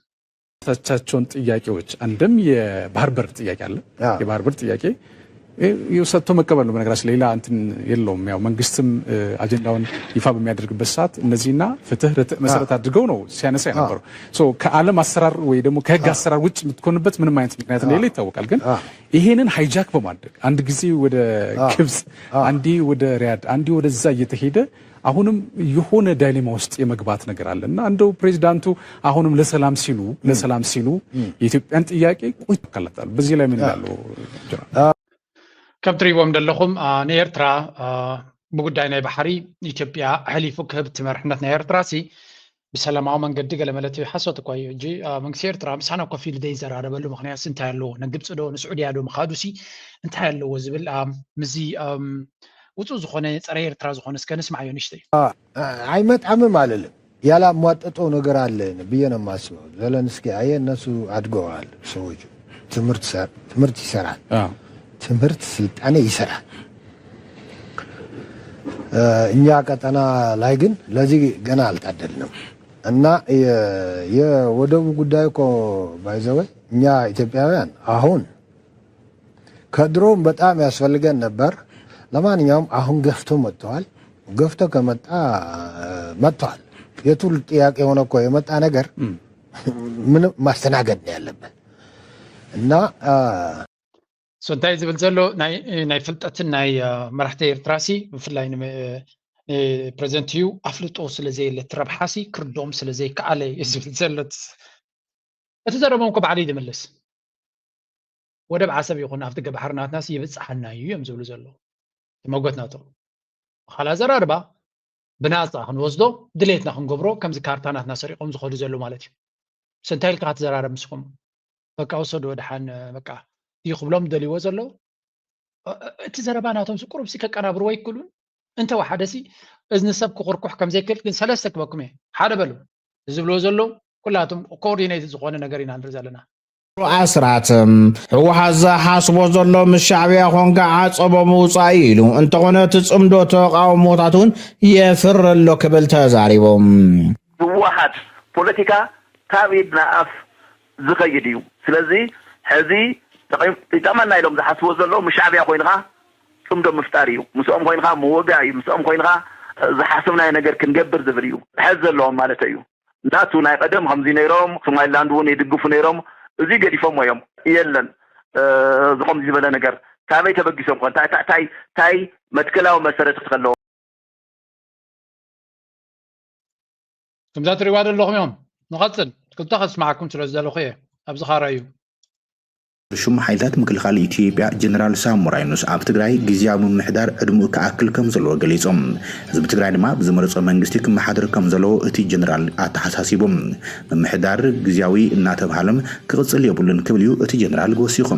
ያነሳቻቸውን ጥያቄዎች፣ አንድም የባህር በር ጥያቄ አለ። አዎ። የባህር በር ጥያቄ፣ እ፣ ይኸው ሰጥቶ መቀበል ነው። በነገራችን ሌላ እንትን የለውም። ያው መንግስትም፣ እ፣ አጀንዳውን ይፋ በሚያደርግበት ሰዓት እነዚህና ፍትህ፣ ርትዕ መሰረት አዎ። አድርገው ነው ሲያነሳ አዎ። የነበረው። ሶ ከዓለም አሰራር ወይ ደግሞ ከህግ አዎ። አሰራር ውጭ የምትሆንበት ምንም አይነት ምክንያት አዎ። እንደሌለ ይታወቃል። ግን አዎ። ይሄንን ሃይጃክ በማድረግ አንድ ጊዜ ወደ አዎ። ግብጽ፣ አዎ። አንዴ ወደ ሪያድ፣ አንዴ ወደዛ እየተሄደ አሁንም የሆነ ዳይሌማ ውስጥ የመግባት ነገር አለ እና እንደው ፕሬዚዳንቱ አሁንም ለሰላም ሲሉ፣ ም። ለሰላም ሲሉ ም። የኢትዮጵያን ጥያቄ ቁጭ ይከለታሉ። በዚህ ላይ ምን አዎ። ይላሉ ጀነራል? ከም ትሪእዎም ዘለኹም፣ አ፣ ንኤርትራ፣ አ፣ ብጉዳይ ናይ ባሕሪ ኢትዮጵያ ኣሕሊፉ ክህብ እቲ መርሕነት ናይ ኤርትራ ሲ ብሰላማዊ መንገዲ ገለ መለ እቲ ሓሶት እኳ እዩ። ሕጂ፣ አ፣ መንግስቲ ኤርትራ ምሳና ኮፍ ኢሉ ዘይዘራረበሉ ምኽንያት ሲ እንታይ ኣለዎ? ንግብጺ ዶ ንስዑድያ ዶ ምኻዱ ሲ እንታይ ኣለዎ ዝብል፣ አ፣ ምስዚ፣ ኣም፣ ውጹእ ዝኾነ ጸረ ኤርትራ ዝኾነ እስከ ንስማዓዮ ንእሽተይ። አ፣ አ፣ አይመጣምም አልልም። ያላሟጠጠው ነገር አለ ብዬ ነው የማስበው። ዘለንስኪ አየህ፣ እነሱ አድገዋል ሰዎቹ። ትምህርት ሰር-፣ ትምህርት ይሰራል። አዎ። ትምህርት ስልጣኔ ይሰራል። እ፣ እኛ ቀጠና ላይ ግን ለዚህ ገና አልታደልንም። እና የ-፣ የወደቡ ጉዳይ እኮ ባይዘወይ እኛ ኢትዮጵያውያን አሁን ከድሮም በጣም ያስፈልገን ነበር። ለማንኛውም አሁን ገፍቶ መጥተዋል። ገፍቶ ከመጣ መጥተዋል። የትውልድ ጥያቄ የሆነ እኮ የመጣ ነገር ም። ምንም ማስተናገድ ነው ያለበት። እና፣ አ፣ ሶ እንታይ ዝብል ዘሎ ናይ፣ ናይ ፍልጠትን ናይ፣ አ፣ መራሕቲ ኤርትራ ሲ ብፍላይ ን-፣ እ፣ ፕሬዚደንት እዩ ኣፍልጦ ስለ ዘየለ እቲ ረብሓ ሲ ክርድኦም ስለ ዘይከኣለ እዩ ዝብል ዘሎ። እቲ ዘረቦም እኮ ባዕሉ እዩ ዝምልስ። ወደብ ዓሰብ ይኹን ኣብቲ ገባሕሪ ናትናስ ይብጽሓና እዩ እዮም ዝብሉ ዘለዉ። እቲ መጎት ናቶም። ካልእ ኣዘራርባ ብናጻ ክንወስዶ ድሌትና ክንገብሮ ከምዚ ካርታ ናትና ሰሪቖም ዝኸዱ ዘለዉ ማለት እዩ። ሰ እንታይ ኢልካ ክትዘራረብ ምስኹም? በቃ ውሰድዎ ደሓን በቃ እዩ ክብሎም ደልይዎ ዘለዉ። እ-፣ እ-፣ እቲ ዘረባ ናቶም ሲ ቁሩብ ሲ ከቀናብርዎ ኣይክእሉን? እንተ ወሓደ ሲ እዝኒ ሰብ ክኹርኩሕ ከም ዘይክእል ግን ሰለስተ ክበኩም እየ። ሓደ በሉ። እዚ ዝብልዎ ዘለዉ ኩላቶም ኮኦርዲኔትድ ዝኾነ ነገር ኢና ንርኢ ዘለና። ኣስራት ህወሓት ዝሓስቦ ዘሎ ምስ ሻዕብያ ኮንካ ዓጸቦ ምውጻእ እዩ ኢሉ። እንተኾነ እቲ ጽምዶ ተቓውሞታት እውን የፍሪ ኣሎ ክብል ተዛሪቦም። ህወሓት ፖለቲካ ካብ ኢድ ናብ ኣፍ ዝኸይድ እዩ። ስለዚ ሕዚ ጠቒም-፣ ይጠቕመና ኢሎም ዝሓስቦ ዘለዉ ምስ ሻዕብያ ኮይንኻ ጽምዶ ምፍጣር እዩ። ምስኦም ኮይንኻ ምውጋእ እዩ። ምስኦም ኮይንኻ፣ እ፣ ዝሓሰብናዮ ነገር ክንገብር ዝብል እዩ። ሕዚ ዘለዎም ማለት እዩ። ናቱ ናይ ቀደም ከምዚ ነይሮም፣ ሶማሊላንድ እውን ይድግፉ ነይሮም። እዚ ገዲፎሞ እዮም። የለን፣ እ፣ እዚ ከምዚ ዝበለ ነገር ካበይ ተበጊሶም ኮን? ታይ፣ ታይ፣ ታይ፣ ታይ መትከላዊ መሰረት ከለዎም? ከምዛ ትሪእዋ ዘለኹም እዮም። ንቐጽል። ክልተ ከስምዓኩም ስለ ዝደለኹ እየ። ኣብዚ ኻራ እዩ። ሹም ሓይልታት ምክልኻል ኢትዮጵያ ጀነራል ሳሞራ ዩኑስ ኣብ ትግራይ ግዝያዊ ምምሕዳር ዕድመኡ ክኣክል ከም ዘለዎ ገሊጾም። ህዝቢ ትግራይ ድማ ብዝመረጾ መንግስቲ ክመሓደር ከም ዘለዎ እቲ ጀነራል ኣተሓሳሲቡ። ምምሕዳር ግዝያዊ እናተብሃለም ክቕጽል የብሉን ክብል እዩ እቲ ጀነራል ወሲኹ።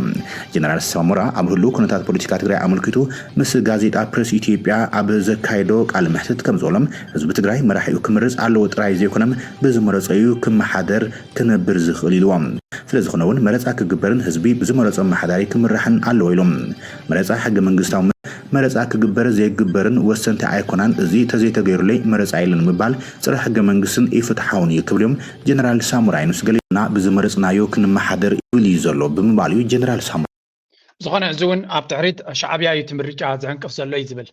ጀነራል ሳሞራ ኣብ ህሉው ኩነታት ፖለቲካ ትግራይ ኣመልኪቱ ምስ ጋዜጣ ፕሬስ ኢትዮጵያ ኣብ ዘካየዶ ቃለ መሕትት ከም ዝበሎም፣ ህዝቢ ትግራይ መራሒኡ ክመርጽ ኣለዎ ጥራይ ዘይኮነ ብዝመረጾ እዩ ክመሓደር ክነብር ዝኽእል ኢልዎም። ስለዝኾነ እውን መረፃ ክግበርን ህዝቢ ብዝመረፆ ኣመሓዳሪ ክምራሕን ኣለዎ ኢሎም። መረፃ ሕገ መንግስታዊ መ- መረፃ ክግበር ዘይግበርን ወሰንቲ ኣይኮናን፣ እዚ ተዘይተገይሩለይ መረፃ የለን ምባል ፀረ ሕገ መንግስትን ኢፍትሓውን እዩ ክብል እዮም ጀነራል ሳሙራ ዩኑስ ገሊጹ። ብዝመረፅናዮ ክንመሓደር ይብል እዩ ዘሎ ብምባል እዩ ጀነራል ሳሙራ ዝኾነ እዚ እውን ኣብ ትሕሪት ሻዕብያ እዩ እቲ ምርጫ ዝዕንቅፍ ዘሎ እዩ ዝብል።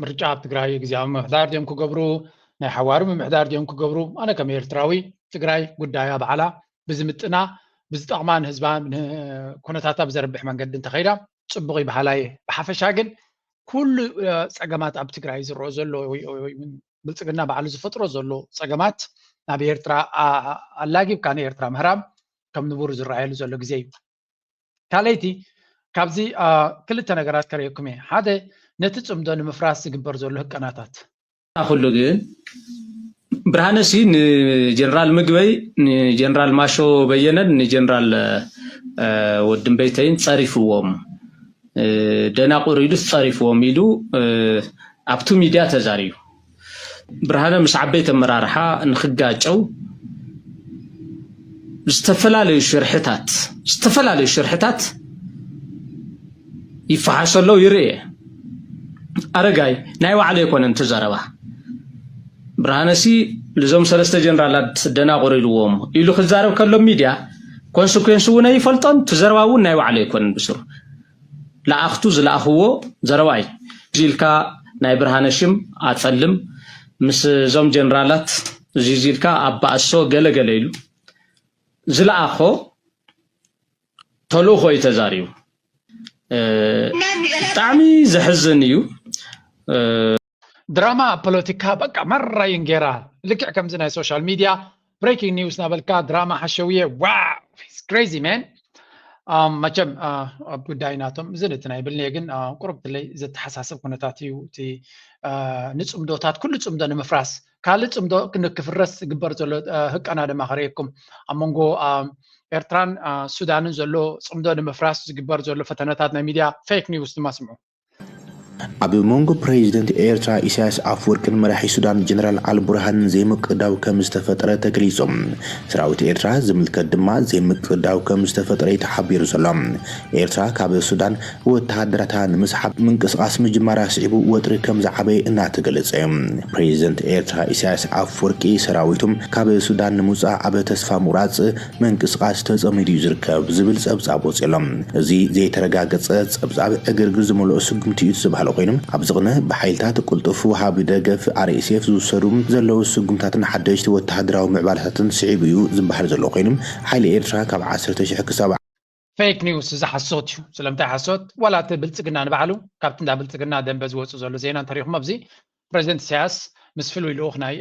ምርጫ ኣብ ትግራይ ግዜያዊ ምምሕዳር ድዮም ክገብሩ፣ ናይ ሓዋሩ ምምሕዳር ድዮም ክገብሩ? ኣነ ከም ኤርትራዊ ትግራይ ጉዳያ ባዕላ ብዝምጥና ብዝጠቕማ ንህዝባ ኩነታታ ብዘርብሕ መንገዲ እንተኸይዳ ፅቡቕ ይበሃላ እየ። ብሓፈሻ ግን ኩሉ ፀገማት ኣብ ትግራይ ዝረኦ ዘሎ ብልፅግና ባዕሉ ዝፈጥሮ ዘሎ ፀገማት ናብ ኤርትራ ኣላጊብካ ንኤርትራ ምህራም ከም ንቡር ዝረኣየሉ ዘሎ ግዜ እዩ። ካልኣይቲ ካብዚ ክልተ ነገራት ከርእየኩም እየ። ሓደ ነቲ ፅምዶ ንምፍራስ ዝግበር ዘሎ ህቀናታት። ኩሉ ግን ብርሃነሲ ንጀነራል ምግበይ ንጀነራል ማሾ በየነን ንጀነራል ወድምበይተይን ፀሪፍዎም ደናቁር ኢሉስ ፀሪፍዎም ኢሉ ኣብቱ ሚድያ ተዛሪቡ። ብርሃነ ምስ ዓበይቲ ኣመራርሓ ንክጋጨው ዝተፈላለዩ ሽርሕታት ዝተፈላለዩ ሽርሕታት ይፈሓሰለው ይርእ። ኣረጋይ ናይ ባዕሉ ኣይኮነን እቲ ዘረባ። ብርሃነሲ ልዞም ሰለስተ ጀነራላት ደናቁር ኢልዎም ኢሉ ክዛረብ ከሎ ሚድያ ኮንስኩንስ እውን ኣይፈልጦን። እቲ ዘረባ እውን ናይ ባዕሉ ኣይኮነን ብስሩ። ለኣኽቱ ዝለኣኽዎ ዘረባ እዩ። እዚ ኢልካ ናይ ብርሃነ ሽም ኣፀልም ምስ እዞም ጀነራላት እዚ እዚ ኢልካ ኣባእሶ ገለ ገለ ኢሉ ዝለኣኾ ተልእኾ እዩ ተዛሪቡ። ብጣዕሚ ዘሕዝን እዩ። ድራማ ፖለቲካ በቃ መራይ እንጌራ ልክዕ ከምዚ ናይ ሶሻል ሚድያ ብሬኪንግ ኒውስ እናበልካ ድራማ ሓሸውየ ዋው ክሬዚ ማን። መቸም ኣብ ጉዳይ ናቶም እዚ ነቲ ናይ ብልኔ ግን ቁርብትለይ ዘተሓሳስብ ኩነታት እዩ። እቲ ንፅምዶታት ኩሉ ፅምዶ ንምፍራስ ካልእ ፅምዶ ክፍረስ ዝግበር ዘሎ ህቀና ድማ ከርእየኩም ኣብ መንጎ ኤርትራን ሱዳንን ዘሎ ፅምዶ ንምፍራስ ዝግበር ዘሎ ፈተነታት ናይ ሚድያ ፌክ ኒውስ ድማ ስምዑ። ኣብ መንጎ ፕሬዚደንት ኤርትራ ኢሳያስ ኣፍወርቅን መራሒ ሱዳን ጀነራል ኣልቡርሃንን ዘይምቅዳው ከም ዝተፈጠረ ተገሊጹ። ሰራዊት ኤርትራ ዝምልከት ድማ ዘይምቅዳው ከም ዝተፈጠረ እዩ ተሓቢሩ ዘሎ። ኤርትራ ካብ ሱዳን ወተሃደራታ ንምስሓብ ምንቅስቃስ ምጅማራ ስዒቡ ወጥሪ ከም ዝዓበየ እናተገለጸ እዩ። ፕሬዚደንት ኤርትራ ኢሳያስ ኣፍወርቂ ሰራዊቱ ካብ ሱዳን ንምውጻእ ኣብ ተስፋ ምቑራጽ ምንቅስቃስ ተጸሚዱ እዩ ዝርከብ ዝብል ጸብጻብ ወጺኡ ኣሎ። እዚ ዘይተረጋገጸ ጸብጻብ ዕግርግር ዝመልኦ ስጉምቲ እዩ ዝተባህለ ኮይኑ፣ ኣብዚ ቅነ ብሓይልታት ቅልጡፍ ወሃቢ ደገፍ ኣርኤስኤፍ ዝውሰዱ ዘለዉ ስጉምታትን ሓደሽቲ ወተሃደራዊ ምዕባለታትን ስዒቡ እዩ ዝበሃል ዘሎ ኮይኑ፣ ሓይሊ ኤርትራ ካብ ዓሰርተ ሽሕ ክሳብ ፌክ ኒውስ እዚ ሓሶት እዩ። ስለምንታይ ሓሶት? ዋላ እቲ ብልፅግና ንባዕሉ ካብቲ እንዳ ብልፅግና ደንበ ዝወፁ ዘሎ ዜና እንተሪኹም ኣብዚ ፕሬዚደንት ኢሳያስ ምስ ፍሉይ ልኡኽ ናይ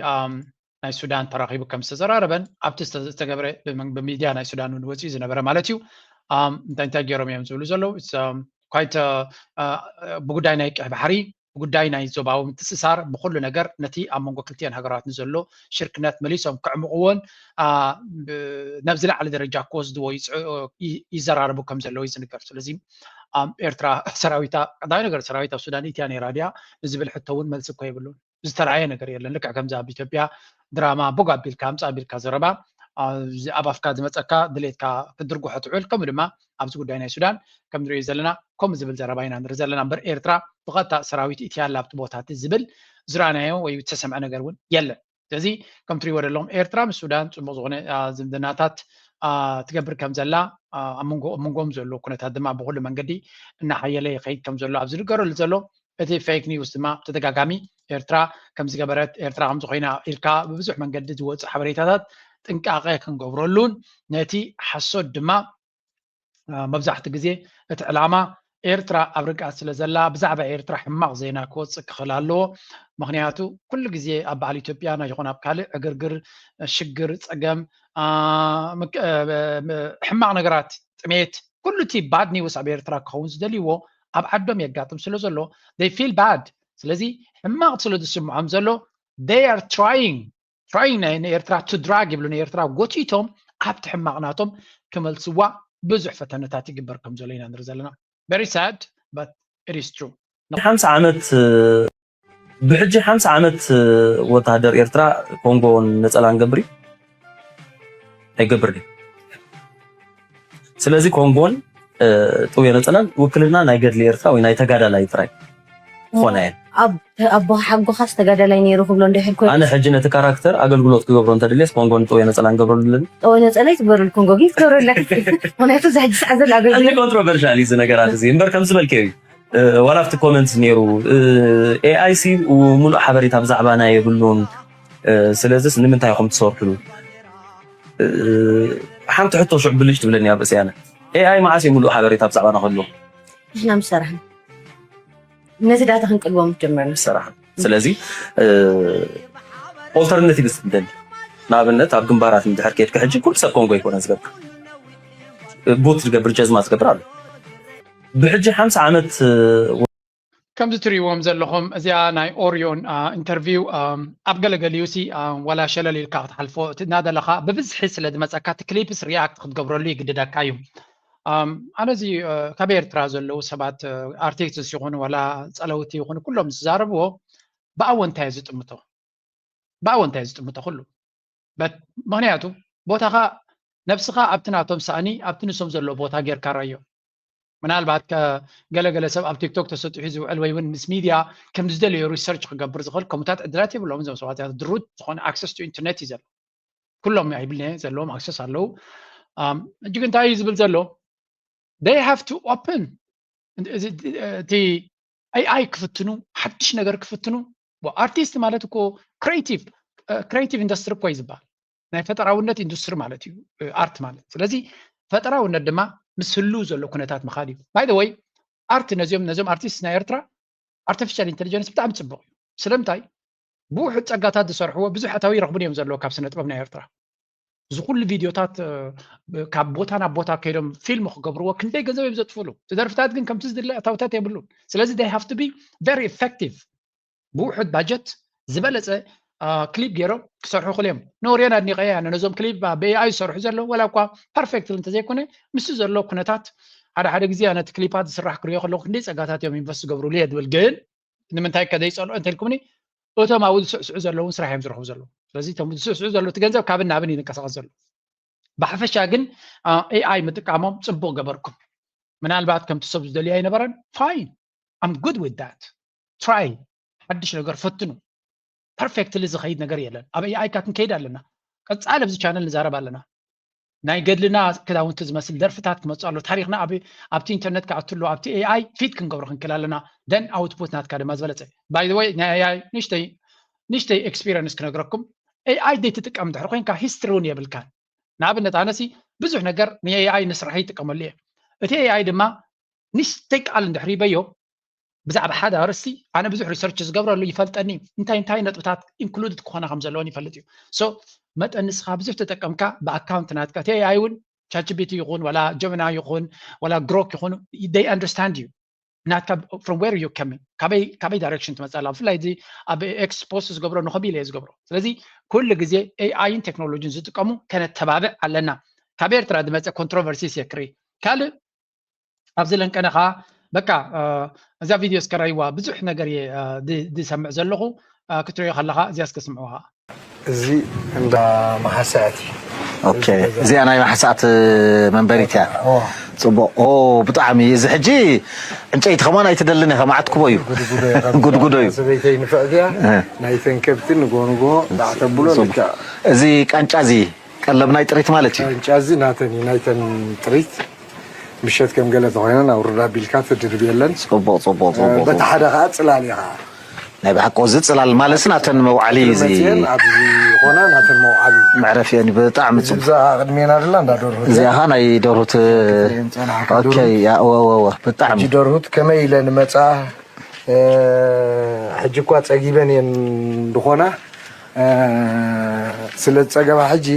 ናይ ሱዳን ተራኺቡ ከም ዝተዘራረበን ኣብቲ ዝተገብረ ብሚድያ ናይ ሱዳን እውን ወፂኡ ዝነበረ ማለት እዩ። እንታይ እንታይ ገይሮም እዮም ዝብሉ ዘለዉ ኳይተ ብጉዳይ ናይ ቀይ ባሕሪ ብጉዳይ ናይ ዞባዊ ምትእስሳር ብኩሉ ነገር ነቲ ኣብ መንጎ ክልቲአን ሃገራት ንዘሎ ሽርክነት መሊሶም ከዕምቕዎን ናብ ዝለዓለ ደረጃ ክወስድዎ ይዘራረቡ ከም ዘለዉ እዩ ዝንገር። ስለዚ ኤርትራ ሰራዊታ ቀዳማይ ነገር ሰራዊት ኣብ ሱዳን ኢትያ ነይራ ድያ ንዝብል ሕቶ እውን መልሲ እኮ የብሉን። ዝተረኣየ ነገር የለን። ልክዕ ከምዚ ኣብ ኢትዮጵያ ድራማ ቦግ ኣቢልካ ኣምፃ ኣቢልካ ዘረባ ኣብ ኣፍካ ዝመፀካ ድሌትካ ክትድርጉሖ ትውዕል። ከምኡ ድማ ኣብዚ ጉዳይ ናይ ሱዳን ከም ንሪኦ ዘለና ከምኡ ዝብል ዘረባ ኢና ንርኢ ዘለና እምበር ኤርትራ ብቐጥታ ሰራዊት ኢትያ ኣላ ኣብቲ ቦታ እቲ ዝብል ዝረኣናዮ ወይ ዝተሰምዐ ነገር እውን የለን። ስለዚ ከም ትሪእዎ ዘለኹም ኤርትራ ምስ ሱዳን ፅቡቕ ዝኾነ ዝምድናታት ትገብር ከም ዘላ ኣብ መንጎኦም ዘሎ ኩነታት ድማ ብኩሉ መንገዲ እናሓየለ ይኸይድ ከም ዘሎ ኣብ ዝንገረሉ ዘሎ እቲ ፌክ ኒውስ ድማ ብተደጋጋሚ ኤርትራ ከምዝገበረት ኤርትራ ከምዝኮይና ኢልካ ብብዙሕ መንገዲ ዝወፅእ ሓበሬታታት ጥንቃቐ ክንገብረሉን ነቲ ሓሶት ድማ መብዛሕትኡ ግዜ እቲ ዕላማ ኤርትራ ኣብ ርግኣት ስለ ዘላ ብዛዕባ ኤርትራ ሕማቕ ዜና ክወፅእ ክኽእል ኣለዎ። ምክንያቱ ኩሉ ግዜ ኣብ በዓል ኢትዮጵያ ናይ ይኹን ኣብ ካልእ ዕግርግር፣ ሽግር፣ ፀገም፣ ሕማቕ ነገራት፣ ጥሜት፣ ኩሉ እቲ ባድ ኒውስ ኣብ ኤርትራ ክኸውን ዝደልይዎ ኣብ ዓዶም የጋጥም ስለ ዘሎ they feel bad። ስለዚ ሕማቕ ስለ ዝስምዖም ዘሎ they are trying trying ንኤርትራ to drag ይብሉ ንኤርትራ ጎቲቶም ኣብቲ ሕማቕ ናቶም ክመልስዋ ብዙሕ ፈተነታት ይግበር ከም ዘሎ ኢና ንርኢ ዘለና። Very sad but it is true። ሓምሳ ዓመት ብሕጂ ሓምሳ ዓመት ወታደር ኤርትራ ኮንጎ ነጸላ ንገብር እዩ ኣይገብር ድዩ? ስለዚ ኮንጎን ጥውዮ ነፀላን ውክልና ናይ ገድሊ ኤርትራ ወይ ናይ ተጋዳላይ ጥራይ ክኾና እየን። ኣቦ ሓጎኻስ ተጋዳላይ ነይሩ ክብሎ እንድሕር ኮይኑ ኣነ ሕጂ ነቲ ካራክተር ኣገልግሎት ክገብሮ እንተድልየስ ኮንጎን ጥውዮ ነፀላን ገብረሉ ኣለኒ። ጠወ ነፀላ ይትግበረሉ ኮንጎ ግን ትገብረለካ። ምክንያቱ እዚ ሕጂ ሰዓት ዘሎ ኣገልግሎት ኮንትሮቨርሻል እዚ ነገራት እዚ እምበር ከምዚ በልከዩ ዋላ ኣብቲ ኮመንት ነይሩ ኤኣይ ሲ ሙሉእ ሓበሬታ ብዛዕባና የብሉን። ስለዚስ ንምንታይ ኢኹም ትሰርሕሉ? ሓንቲ ሕቶ ሽዑ ብልጭ ትብለኒ ኣብ ርእሰይ ኣነ ኤኣይ መዓስ እዩ ሙሉእ ሓበሬታ ብዛዕባና ክህልዎ? ንሕና ምስ ሰራሕና ነቲ ዳታ ክንቅልቦ ምስ ጀመርና። ሰራሕ ስለዚ ኦልተርናቲቭ ስትደሊ ንኣብነት ኣብ ግንባራት እንድሕር ከድካ ሕጂ ኩሉ ሰብ ኮንጎ ኣይኮነን ዝገብር ቡት ዝገብር ጀዝማ ዝገብር ኣሎ ብሕጂ ሓምሳ ዓመት ከምዚ ትሪእዎም ዘለኹም እዚኣ ናይ ኦሪዮን ኢንተርቪው ኣብ ገለገሊኡ ሲ ዋላ ሸለል ኢልካ ክትሓልፎ እቲ እናደለኻ ብብዝሒ ስለ ዝመፀካ እቲ ክሊፕስ ሪያክት ክትገብረሉ ይግድደካ እዩ። ኣነ እዚ ካብ ኤርትራ ዘለዉ ሰባት ኣርቲስትስ ይኹኑ ዋላ ፀለውቲ ይኹኑ ኩሎም ዝዛረብዎ ብኣወንታ እየ ዝጥምቶ። ብኣወንታ እየ ዝጥምቶ ኩሉ። ምክንያቱ ቦታኻ ነብስኻ ኣብቲ ናቶም ሳእኒ ኣብቲ ንሶም ዘለዎ ቦታ ጌርካ ራዮ። ምናልባት ገለገለ ሰብ ኣብ ቲክቶክ ተሰጢሑ ዝውዕል ወይ እውን ምስ ሚድያ ከም ዝደለዮ ሪሰርች ክገብር ዝኽእል ከምታት ዕድላት የብሎም። እዞም ሰባት ድሩት ዝኾነ ኣክሰስ ቱ ኢንተርኔት እዩ ዘሎ። ኩሎም ኣይብልኒ ዘለዎም ኣክሰስ ኣለዉ። ሕጂ ግን እንታይ እዩ ዝብል ዘሎ they have to open እቲ ኤኣይ ክፍትኑ ሓድሽ ነገር ክፍትኑ ኣርቲስት ማለት እኮ ክሬቲቭ ክሬቲቭ ኢንዱስትሪ እኮ እዩ ዝበሃል ናይ ፈጠራውነት ኢንዱስትሪ ማለት እዩ ኣርት ማለት ስለዚ ፈጠራውነት ድማ ምስ ህሉ ዘሎ ኩነታት ምኻድ እዩ ባይ ወይ ኣርት ነዚኦም ነዚኦም ኣርቲስት ናይ ኤርትራ ኣርቲፊሻል ኢንቴሊጀንስ ብጣዕሚ ፅቡቅ እዩ ስለምንታይ ብውሕድ ፀጋታት ዝሰርሕዎ ብዙሕ ኣታዊ ይረኽቡን እዮም ዘለዎ ካብ ስነ ጥበብ ናይ ኤርትራ እዚ ኩሉ ቪድዮታት ካብ ቦታ ናብ ቦታ ከይዶም ፊልም ክገብርዎ ክንደይ ገንዘብ እዮም ዘጥፍሉ እቲ ደርፍታት ግን ከምቲ ዝድለ ኣታውታት የብሉን ስለዚ they have to be very effective ብውሑድ ባጀት ዝበለፀ ክሊፕ ገይሮም ክሰርሑ ክእል እዮም ኖርዮን ኣድኒቀ ኣነ ነዞም ክሊፕ ብኤኣይ ዝሰርሑ ዘለዉ ወላ እኳ ፐርፌክት እንተዘይኮነ ምስ ዘሎ ኩነታት ሓደ ሓደ ግዜ ነቲ ክሊፓት ዝስራሕ ክሪኦ ከለኩ ክንደይ ፀጋታት እዮም ኢንቨስት ዝገብሩሉ እየ ዝብል ግን ንምንታይ ከ ዘይፀልኦ እንተልኩምኒ እቶም ኣብኡ ዝስዕስዑ ዘለውን ስራሕ እዮም ዝረኽቡ ዘለዉ ስለዚ እቶም ዝስዕስዑ ዘለዉ እቲ ገንዘብ ካብን ናብን እዩ ዝንቀሳቀስ ዘሎ ብሓፈሻ ግን ኤኣይ ምጥቃሞም ፅቡቅ ገበርኩም ምናልባት ከምቲ ሰብ ዝደልዮ ኣይነበረን fine I'm good with that try ሓድሽ ነገር ፈትኑ perfectly ዝኸይድ ነገር የለን ኣብ ኤኣይ ካ ክንከይድ ኣለና ቀፃሊ ኣብዚ ቻነል ንዛረብ ኣለና ናይ ገድልና ክዳውንቲ ዝመስል ደርፍታት ክመፅእ ኣሎ ታሪክና ኣብቲ ኢንተርነት ክኣቱ ኣሎ ኣብቲ ኤኣይ ፊት ክንገብሮ ክንክእል ኣለና then ኣውትፑት ናትካ ድማ ዝበለፀ by the way ናይ ኤኣይ ንሽተይ ንሽተይ ኤክስፒሪንስ ክነግረኩም ኤኣይ ዘይትጥቀም ድሕር ኮይንካ ሂስትሪ እውን የብልካን ንኣብነት ኣነሲ ብዙሕ ነገር ንኤኣይ ንስራሕ ይጥቀመሉ እየ እቲ ኤኣይ ድማ ንሽተይ ቃል እንድሕር ይበዮ ብዛዕባ ሓደ ኣርስቲ ኣነ ብዙሕ ሪሰርች ዝገብረሉ ይፈልጠኒ እንታይ እንታይ ነጥብታት ኢንክሉድድ ክኾና ከም ዘለዎን ይፈልጥ እዩ so መጠን ንስኻ ብዙሕ ተጠቀምካ ብኣካውንት ናትካ እቲ ኤኣይ እውን ቻችቢቲ ይኹን ወላ ጀመና ይኹን ወላ ግሮክ ይኹን they understand you ናትካ from where you coming ካበይ ካበይ ዳይሬክሽን ትመፅእ ኣላ ብፍላይ እዚ ኣብ ኤክስ ፖስት ዝገብሮ ንኸቢል እየ ዝገብሮ ስለዚ ኩሉ ግዜ ኤኣይን ቴክኖሎጂን ዝጥቀሙ ከነተባብዕ ኣለና ካብ ኤርትራ ዝመፀ ኮንትሮቨርሲ የክሪ ካልእ ኣብዚ ለንቀነ ከዓ በቃ እዛ ቪድዮ እስከ ራይዋ ብዙሕ ነገር እየ ዝሰምዕ ዘለኹ ክትሪኦ ከለካ እዚያ እስከ ስምዕዋ እዚ እንዳ መሓሰያት እዩ ኦኬ እዚኣ ናይ ማሕሳእቲ መንበሪት እያ ጽቡቅ ኦ ብጣዕሚ እዚ ሕጂ ዕንጨይቲ ከማን ኣይትደልን ኢኻ መዓት ክቦ እዩ ጉድጉዶ እዩ ሰበይተይ ንፍዕ እዚኣ ናይተን ከብቲ ንጎንጎ ዳዕተብሎ ልክዕ እዚ ቃንጫ እዚ ቀለብ ናይ ጥሪት ማለት እዩ ቃንጫ እዚ ናተን እዩ ናይተን ጥሪት ምሸት ከም ገለ ተኾይነን ኣውርዳ ቢልካ ትድርብ የለን ጽቡቅ ጽቡቅ ጽቡቅ በቲ ሓደ ከዓ ጽላል ኢኻ ናይ ብሓቆ እዚ ፅላል ማለትስ ናተን መውዓሊ እዚ መፅየን ኣብዚ ኾና ናተን መውዓሊ መዕረፊአን እዩ። ብጣዕሚ እዚ ጽቡቅ። ብዛ ቅድሜና ደላ እንዳ ደርሁት እዚኣ ኸዓ ናይ ደርሁት ጸናሕካ ኦኬ፣ ያ፣ እወ፣ እወ፣ እወ፣ ብጣዕሚ። ሕጂ ደርሁት ከመይ ኢለ ንመፃ እ፣ ሕጂ እኳ ፀጊበን እየን እንድኾና እ፣ ስለ ዝፀገባ ሕጂ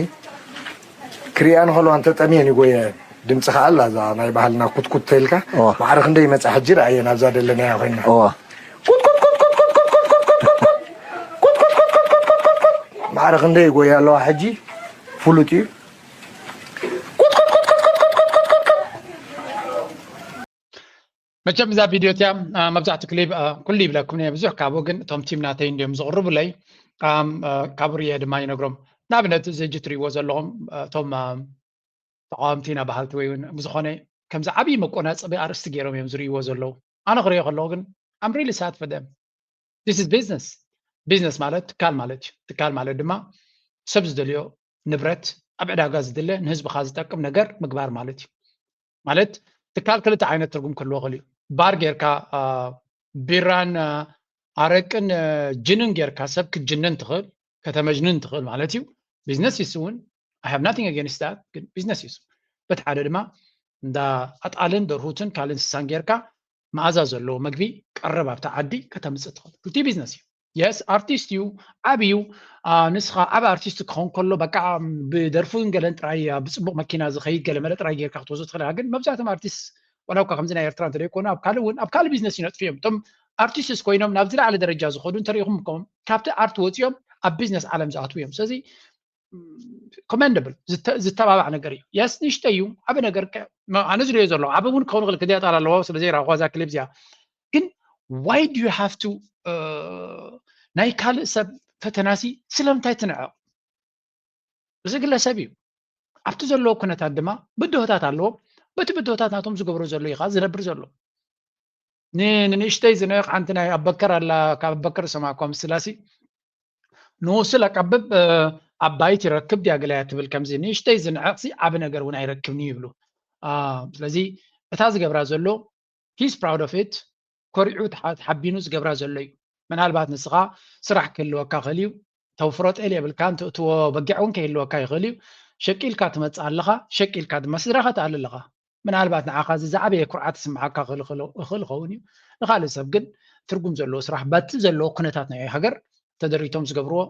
ክሪኣን ኸለዋ እንተጠምየን ይጎየን ድምፂ ከዓ ኣላ እዛ ናይ ባህልና ኩትኩት ተይልካ እዋ። ማዕረ ክንደይ ይመፃ ሕጂ ረኣየ ናብዛ ደለናያ ኮይና እዋ። ማዕረ ክንደይ ይጎያ ኣለዋ ሕጂ ፍሉጥ እዩ መቸም እዛ ቪድዮ እቲያ መብዛሕትኡ ክሊብ ኩሉ ይብለኩም እየ ብዙሕ ካብኡ ግን እቶም ቲም ናተይ እንዲዮም ዝቕርቡለይ ካብኡ ርየ ድማ ይነግሮም ንኣብነት እዚ ሕጂ ትሪእዎ ዘለኹም እቶም ተቃወምቲ ኢና በሃልቲ ወይ እውን ብዝኾነ ከምዚ ዓብዪ መቆናፀቢ ኣርእስቲ ገይሮም እዮም ዝርእይዎ ዘለዉ። ኣነ ክርእዮ ከለኹ ግን I'm really sad for them. This is business. ቢዝነስ ማለት ትካል ማለት እዩ። ትካል ማለት ድማ ሰብ ዝደልዮ ንብረት ኣብ ዕዳጋ ዝድለ ንህዝብኻ ዝጠቅም ነገር ምግባር ማለት እዩ። ማለት ትካል ክልተ ዓይነት ትርጉም ክህልዎ ይኽእል እዩ። ባር ጌርካ ቢራን ኣረቅን ጅንን ጌርካ ሰብ ክትጅንን ትኽእል፣ ከተመጅንን ትኽእል ማለት እዩ። ቢዝነስ ይስውን I have nothing against that፣ ግን ቢዝነስ ይስው። በቲ ሓደ ድማ እንዳ ኣጣልን ደርሁትን ካልእ እንስሳን ጌርካ መኣዛ ዘለዎ መግቢ ቀረብ ኣብታ ዓዲ ከተምፅእ ትኽእል። ክልቲኡ ቢዝነስ እዩ። የስ ኣርቲስት እዩ፣ ዓብ እዩ። ንስኻ ዓብ ኣርቲስት ክኸውን ከሎ በቃ ብደርፉን ገለን ጥራይ ብፅቡቅ መኪና ዝኸይድ ገለ መለ ጥራይ ጌርካ ክትወስዶ ትኽእል። ግን መብዛሕቶም ኣርቲስት ዋላ እኳ ከምዚ ናይ ኤርትራ እንተደይኮኑ ኣብ ካልእ እውን ኣብ ካልእ ቢዝነስ ይነጥፉ እዮም። እቶም ኣርቲስትስ ኮይኖም ናብ ዝለዓለ ደረጃ ዝኸዱ እንተሪኢኹም ከም ካብቲ ኣርት ወፂኦም ኣብ ቢዝነስ ዓለም ዝኣትዉ እዮም። ስለዚ ኮመንደብል ዝተባባዕ ነገር እዩ። የስ ንሽተ እዩ ዓበ ነገር ኣነ ዝሪኦ ዘለኹ ዓበ እውን ክኸውን ክእል ክዲያ ጣል ኣለዎ ስለ ዘይረኣኹዋ እዛ ክሊፕ እዚኣ ግን why do you have to ናይ ካልእ ሰብ ፈተናሲ ስለምንታይ ትንዕቕ? እዚ ግለሰብ እዩ። ኣብቲ ዘለዎ ኩነታት ድማ ብድሆታት ኣለዎ። በቲ ብድሆታት ናቶም ዝገብሮ ዘሎ እዩ ዝነብር ዘሎ። ንንእሽተይ ዝንዕቕ ሓንቲ ናይ ኣበከር ኣላ ካብ ኣበከር ዝሰማዕኳ ምስላሲ ንኡሱ ለቀብብ ኣባይት ይረክብ ድያ ገለያ ትብል ከምዚ ንእሽተይ ዝንዕቕሲ ዓብ ነገር እውን ኣይረክብን እዩ ይብሉ። ስለዚ እታ ዝገብራ ዘሎ he's proud of it ኮሪዑ ተሓቢኑ ዝገብራ ዘሎ እዩ። ምናልባት ንስኻ ስራሕ ክህልወካ ይኽእል እዩ፣ ተውፍሮ ጤል የብልካን፣ ትእትዎ በጊዕ እውን ከይህልወካ ይኽእል እዩ። ሸቂልካ ትመጽእ ኣለኻ፣ ሸቂልካ ድማ ስድራኻ ትኣሊ ኣለኻ። ምናልባት ንዓኻ እዚ ዝዓበየ ኩርዓት ዝስምዓካ ይኽእል ይኸውን እዩ። ንኻልእ ሰብ ግን ትርጉም ዘለዎ ስራሕ በቲ ዘለዎ ኩነታት ናይ ሃገር ተደሪቶም ዝገብርዎ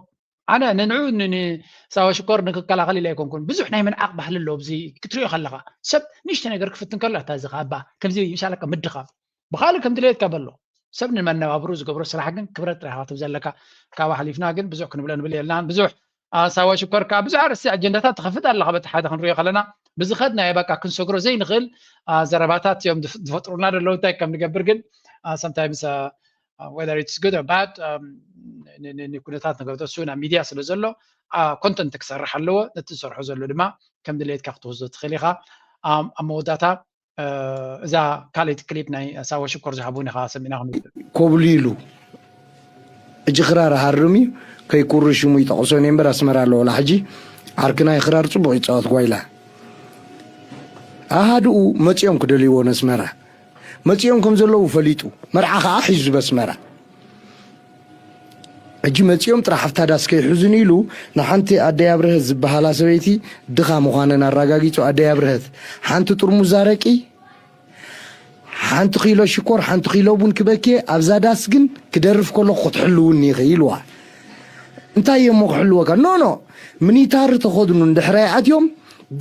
ኣነ ንንዑ ንሳዋ ሽኮር ንክከላኸል ኢለ ኣይኮንኩን። ብዙሕ ናይ ምንዓቕ ባህሊ ኣሎ ኣብዚ ክትሪኦ ከለኻ ሰብ ንእሽተ ነገር ክፍትን ከሎ ኣታ እዚ ከኣባ ከምዚ ይሻለካ ምድኻም ብኻልእ ከም ድሌትካ በሎ ሰብ ንመነባብሩ ዝገብሮ ስራሕ ግን ክብረት ጥራይ ክትብ ዘለካ ካብ ሓሊፍና ግን ብዙሕ ክንብሎ ንብል የልናን ብዙሕ ሳዋ ሽኮር ከዓ ብዙሕ ኣርእስቲ ኣጀንዳታት ትኸፍት ኣለኻ በቲ ሓደ ክንሪኦ ከለና ብዝኸድናዮ በቃ ክንሰግሮ ዘይንኽእል ዘረባታት እዮም ዝፈጥሩና ዘለዉ እንታይ ከም ንገብር ግን sometimes whether it's good or bad ኩነታት ነገር እሱ ናብ ሚድያ ስለ ዘሎ ኮንተንት ክሰርሕ ኣለዎ ነቲ ዝሰርሖ ዘሎ ድማ ከም ድሌትካ ክትወስዶ ትኽእል ኢኻ ኣብ መወዳእታ እዛ ካልኣይቲ ክሊፕ ናይ ሳዋ ሽኮር ዝሃቡን ኢኻ ሰሚዕና ክንብል ኮብሊሉ እጂ ክራር ሃርም እዩ ከይኩሩ ሽሙ ይጠቕሶ እኔ እምበር ኣስመራ ኣለዎ ላ ሕጂ ዓርክናይ ክራር ፅቡቕ ይፃወት ጓይላ ኣሃድኡ መፂኦም ክደልይዎ ነስመራ መፂኦም ከም ዘለዉ ፈሊጡ መርዓ ከዓ ሒዙ በስመራ ሕጂ መፂኦም ጥራሕ ኣብታ ዳስ ከይሕዙኒ ኢሉ ንሓንቲ ኣደይ ኣብርሀት ዝበሃላ ሰበይቲ ድኻ ምዃነን ኣረጋጊፁ ኣደይ ኣብርሀት ሓንቲ ጥርሙዝ ኣረቂ ሓንቲ ኪሎ ሽኮር ሓንቲ ኪሎ ቡን ክበክየ ኣብዛ ዳስ ግን ክደርፍ ከለኹ ክትሕልውኒ ኢኺ ኢልዋ እንታይ እሞ ክሕልወካ ኖ ኖ ሚኒታሪ ተኸድኑ እንድሕራይ ኣትዮም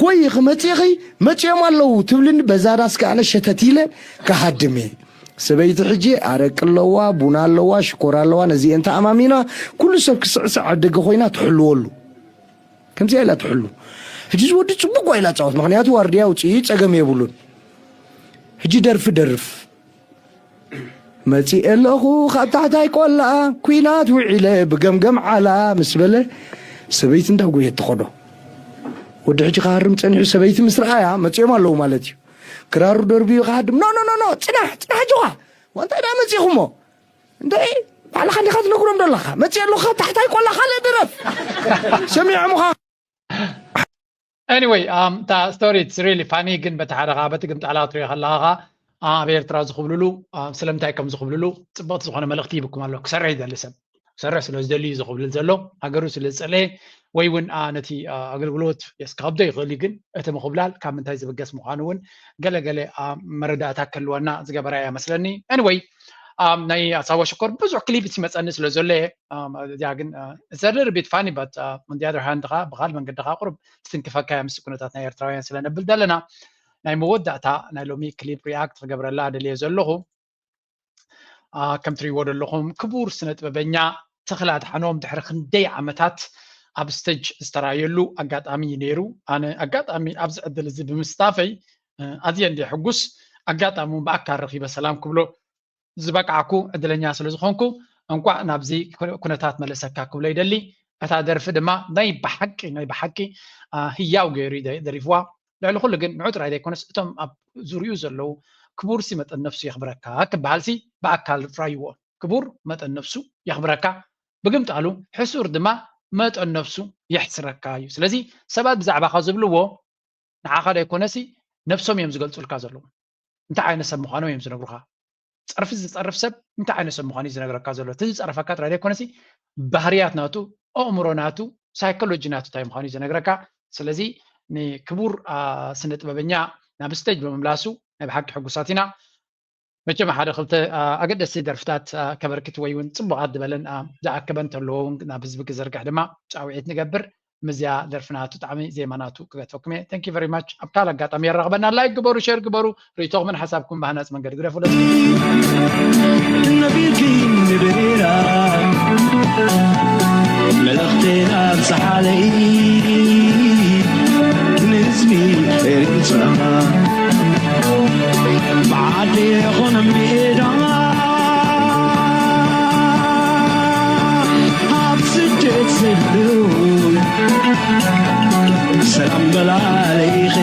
ጎይ ክመፅእኺ መፅኦም ኣለዉ ትብልኒ በዛ ዳስ ከኣነ ሸተት ኢለ ክሃድም እየ ሰበይቲ ሕጂ ኣረቂ ኣለዋ ቡና ኣለዋ ሽኮር ኣለዋ ነዚአን ተኣማሚና ኩሉ ሰብ ክስዕስዕ ኣብ ደገ ኮይና ትሕልወሉ ከምዚኣ ኢላ ትሕሉ ሕጂ ዝወዲ ፅቡቅ ኢላ ፃወት ምክንያቱ ዋርድያ ውፅኢ ፀገም የብሉን ሕጂ ደርፊ ደርፍ መፂኤ ኣለኹ ካብ ታሕታይ ቆላ ኩናት ውዒለ ብገምገም ዓላ ምስ በለ ሰበይቲ እንዳጎየት ትኸዶ ወዲ ሕጂ ክሃርም ፀኒሑ ሰበይቲ ምስ ረኣያ መፂኦም ኣለዉ ማለት እዩ ክራሩ ደርብዩ ክሃድም ኖ ኖ ኖ ኖ ፅናሕ ፅናሕ ኣጆኻ እንታይ ዳ መፂኹሞ እንታይ ባዕልኻ እንዲኻ ትነግሮም ዘለኻ መፂእ ኣለኻ ታሕታይ ቆላ ካልእ ድረፍ ሰሚዖምኻ anyway እታ story it's really funny ግን በቲ ሓደ ከዓ በቲ ግምጣላ ክትሪኦ ከለኻ ከዓ ኣብ ኤርትራ ዝኽብልሉ ስለምንታይ ከም ዝኽብልሉ ፅብቕቲ ዝኾነ መልእኽቲ ይብኩም ኣሎ ክሰርሕ ይደሊ ሰብ ክሰርሕ ስለ ዝደሊ እዩ ዝኽብልል ዘሎ ሃገሩ ስለ ዝፀለየ ወይ እውን ነቲ ኣገልግሎት የስከብዶ ይኽእል እዩ ግን እቲ ምኽብላል ካብ ምንታይ ዝብገስ ምዃኑ እውን ገለገለ መረዳእታ ክህልወና ዝገበራ እያ መስለኒ anyway ናይ ኣሳዋ ሽኮር ብዙሕ ክሊፕ ይመፀኒ ስለ ዘሎ እዚኣ ግን it's a little bit funny but on the other hand ከዓ ብካል መንገዲ ከዓ ቁርብ ትትንክፈካ እያ ምስ ኩነታት ናይ ኤርትራውያን ስለ ነብል ዘለና ናይ መወዳእታ ናይ ሎሚ ክሊፕ ሪኣክት ክገብረላ ደልየ ዘለኹ ከም ትሪእዎ ዘለኹም ክቡር ስነ ጥበበኛ ተኽለ ኣድሓኖም ድሕሪ ክንደይ ዓመታት ኣብ ስተጅ ዝተራየሉ ኣጋጣሚ እዩ ነይሩ ኣነ ኣጋጣሚ ኣብዚ ዕድል እዚ ብምስታፈይ ኣዝየ እንደ ሕጉስ ኣጋጣሚ እውን ብኣካል ረኺበ ሰላም ክብሎ ዝበቃዕኩ ዕድለኛ ስለ ዝኾንኩ እንቋዕ ናብዚ ኩነታት መለሰካ ክብሎ ይደሊ እታ ደርፊ ድማ ናይ ብሓቂ ናይ ብሓቂ ህያው ገይሩ ደሪፍዋ ልዕሊ ኩሉ ግን ንዑ ጥራይ ዘይኮነስ እቶም ኣብ ዙርኡ ዘለዉ ክቡርሲ መጠን ነፍሱ የኽብረካ ክበሃልሲ ብኣካል ራይዎ ክቡር መጠን ነፍሱ የኽብረካ ብግምጣሉ ሕሱር ድማ መጠን ነፍሱ የሕስረካ እዩ። ስለዚ ሰባት ብዛዕባኻ ዝብልዎ ንዓኻ ዘይኮነሲ ነፍሶም እዮም ዝገልጹልካ ዘለዉ። እንታይ ዓይነት ሰብ ምዃኖም እዮም ዝነግሩኻ። ጸርፊ ዝጸርፍ ሰብ እንታይ ዓይነት ሰብ ምዃኑ እዩ ዝነግረካ ዘሎ። እቲ ዝጸረፈካ ጥራይ ዘይኮነሲ ባህርያት ናቱ፣ ኣእምሮ ናቱ፣ ሳይኮሎጂ ናቱ እንታይ ምዃኑ እዩ ዝነግረካ። ስለዚ ንክቡር ስነ ጥበበኛ ናብ ስቴጅ ብምምላሱ ናይ ብሓቂ ሕጉሳት ኢና። መቸም ሓደ ክልተ ኣገደስቲ ደርፍታት ከበርክት ወይ እውን ፅቡቓት ዝበለን ዝኣከበን ተለዎ እውን ናብ ህዝቢ ክዝርግሕ ድማ ፃውዒት ንገብር። ምዝያ ደርፍናቱ ጣዕሚ ዜማናቱ ክገትፈኩም እየ። Thank you very much። ኣብ ካልእ ኣጋጣሚ የራኽበና። ላይክ ግበሩ፣ ሸር ግበሩ፣ ርእይቶኹምን ሓሳብኩም ብሃናፅ መንገዲ ግደፉ። ነቢርኪ ንብሬራ መልእኽቴን ኣብዝሓለይ ንህዝቢ ኤርትራ ብዓዲ ይኹን ሜዳ ኣብ ስደት ዘለዉ ሰላም በላለይኸ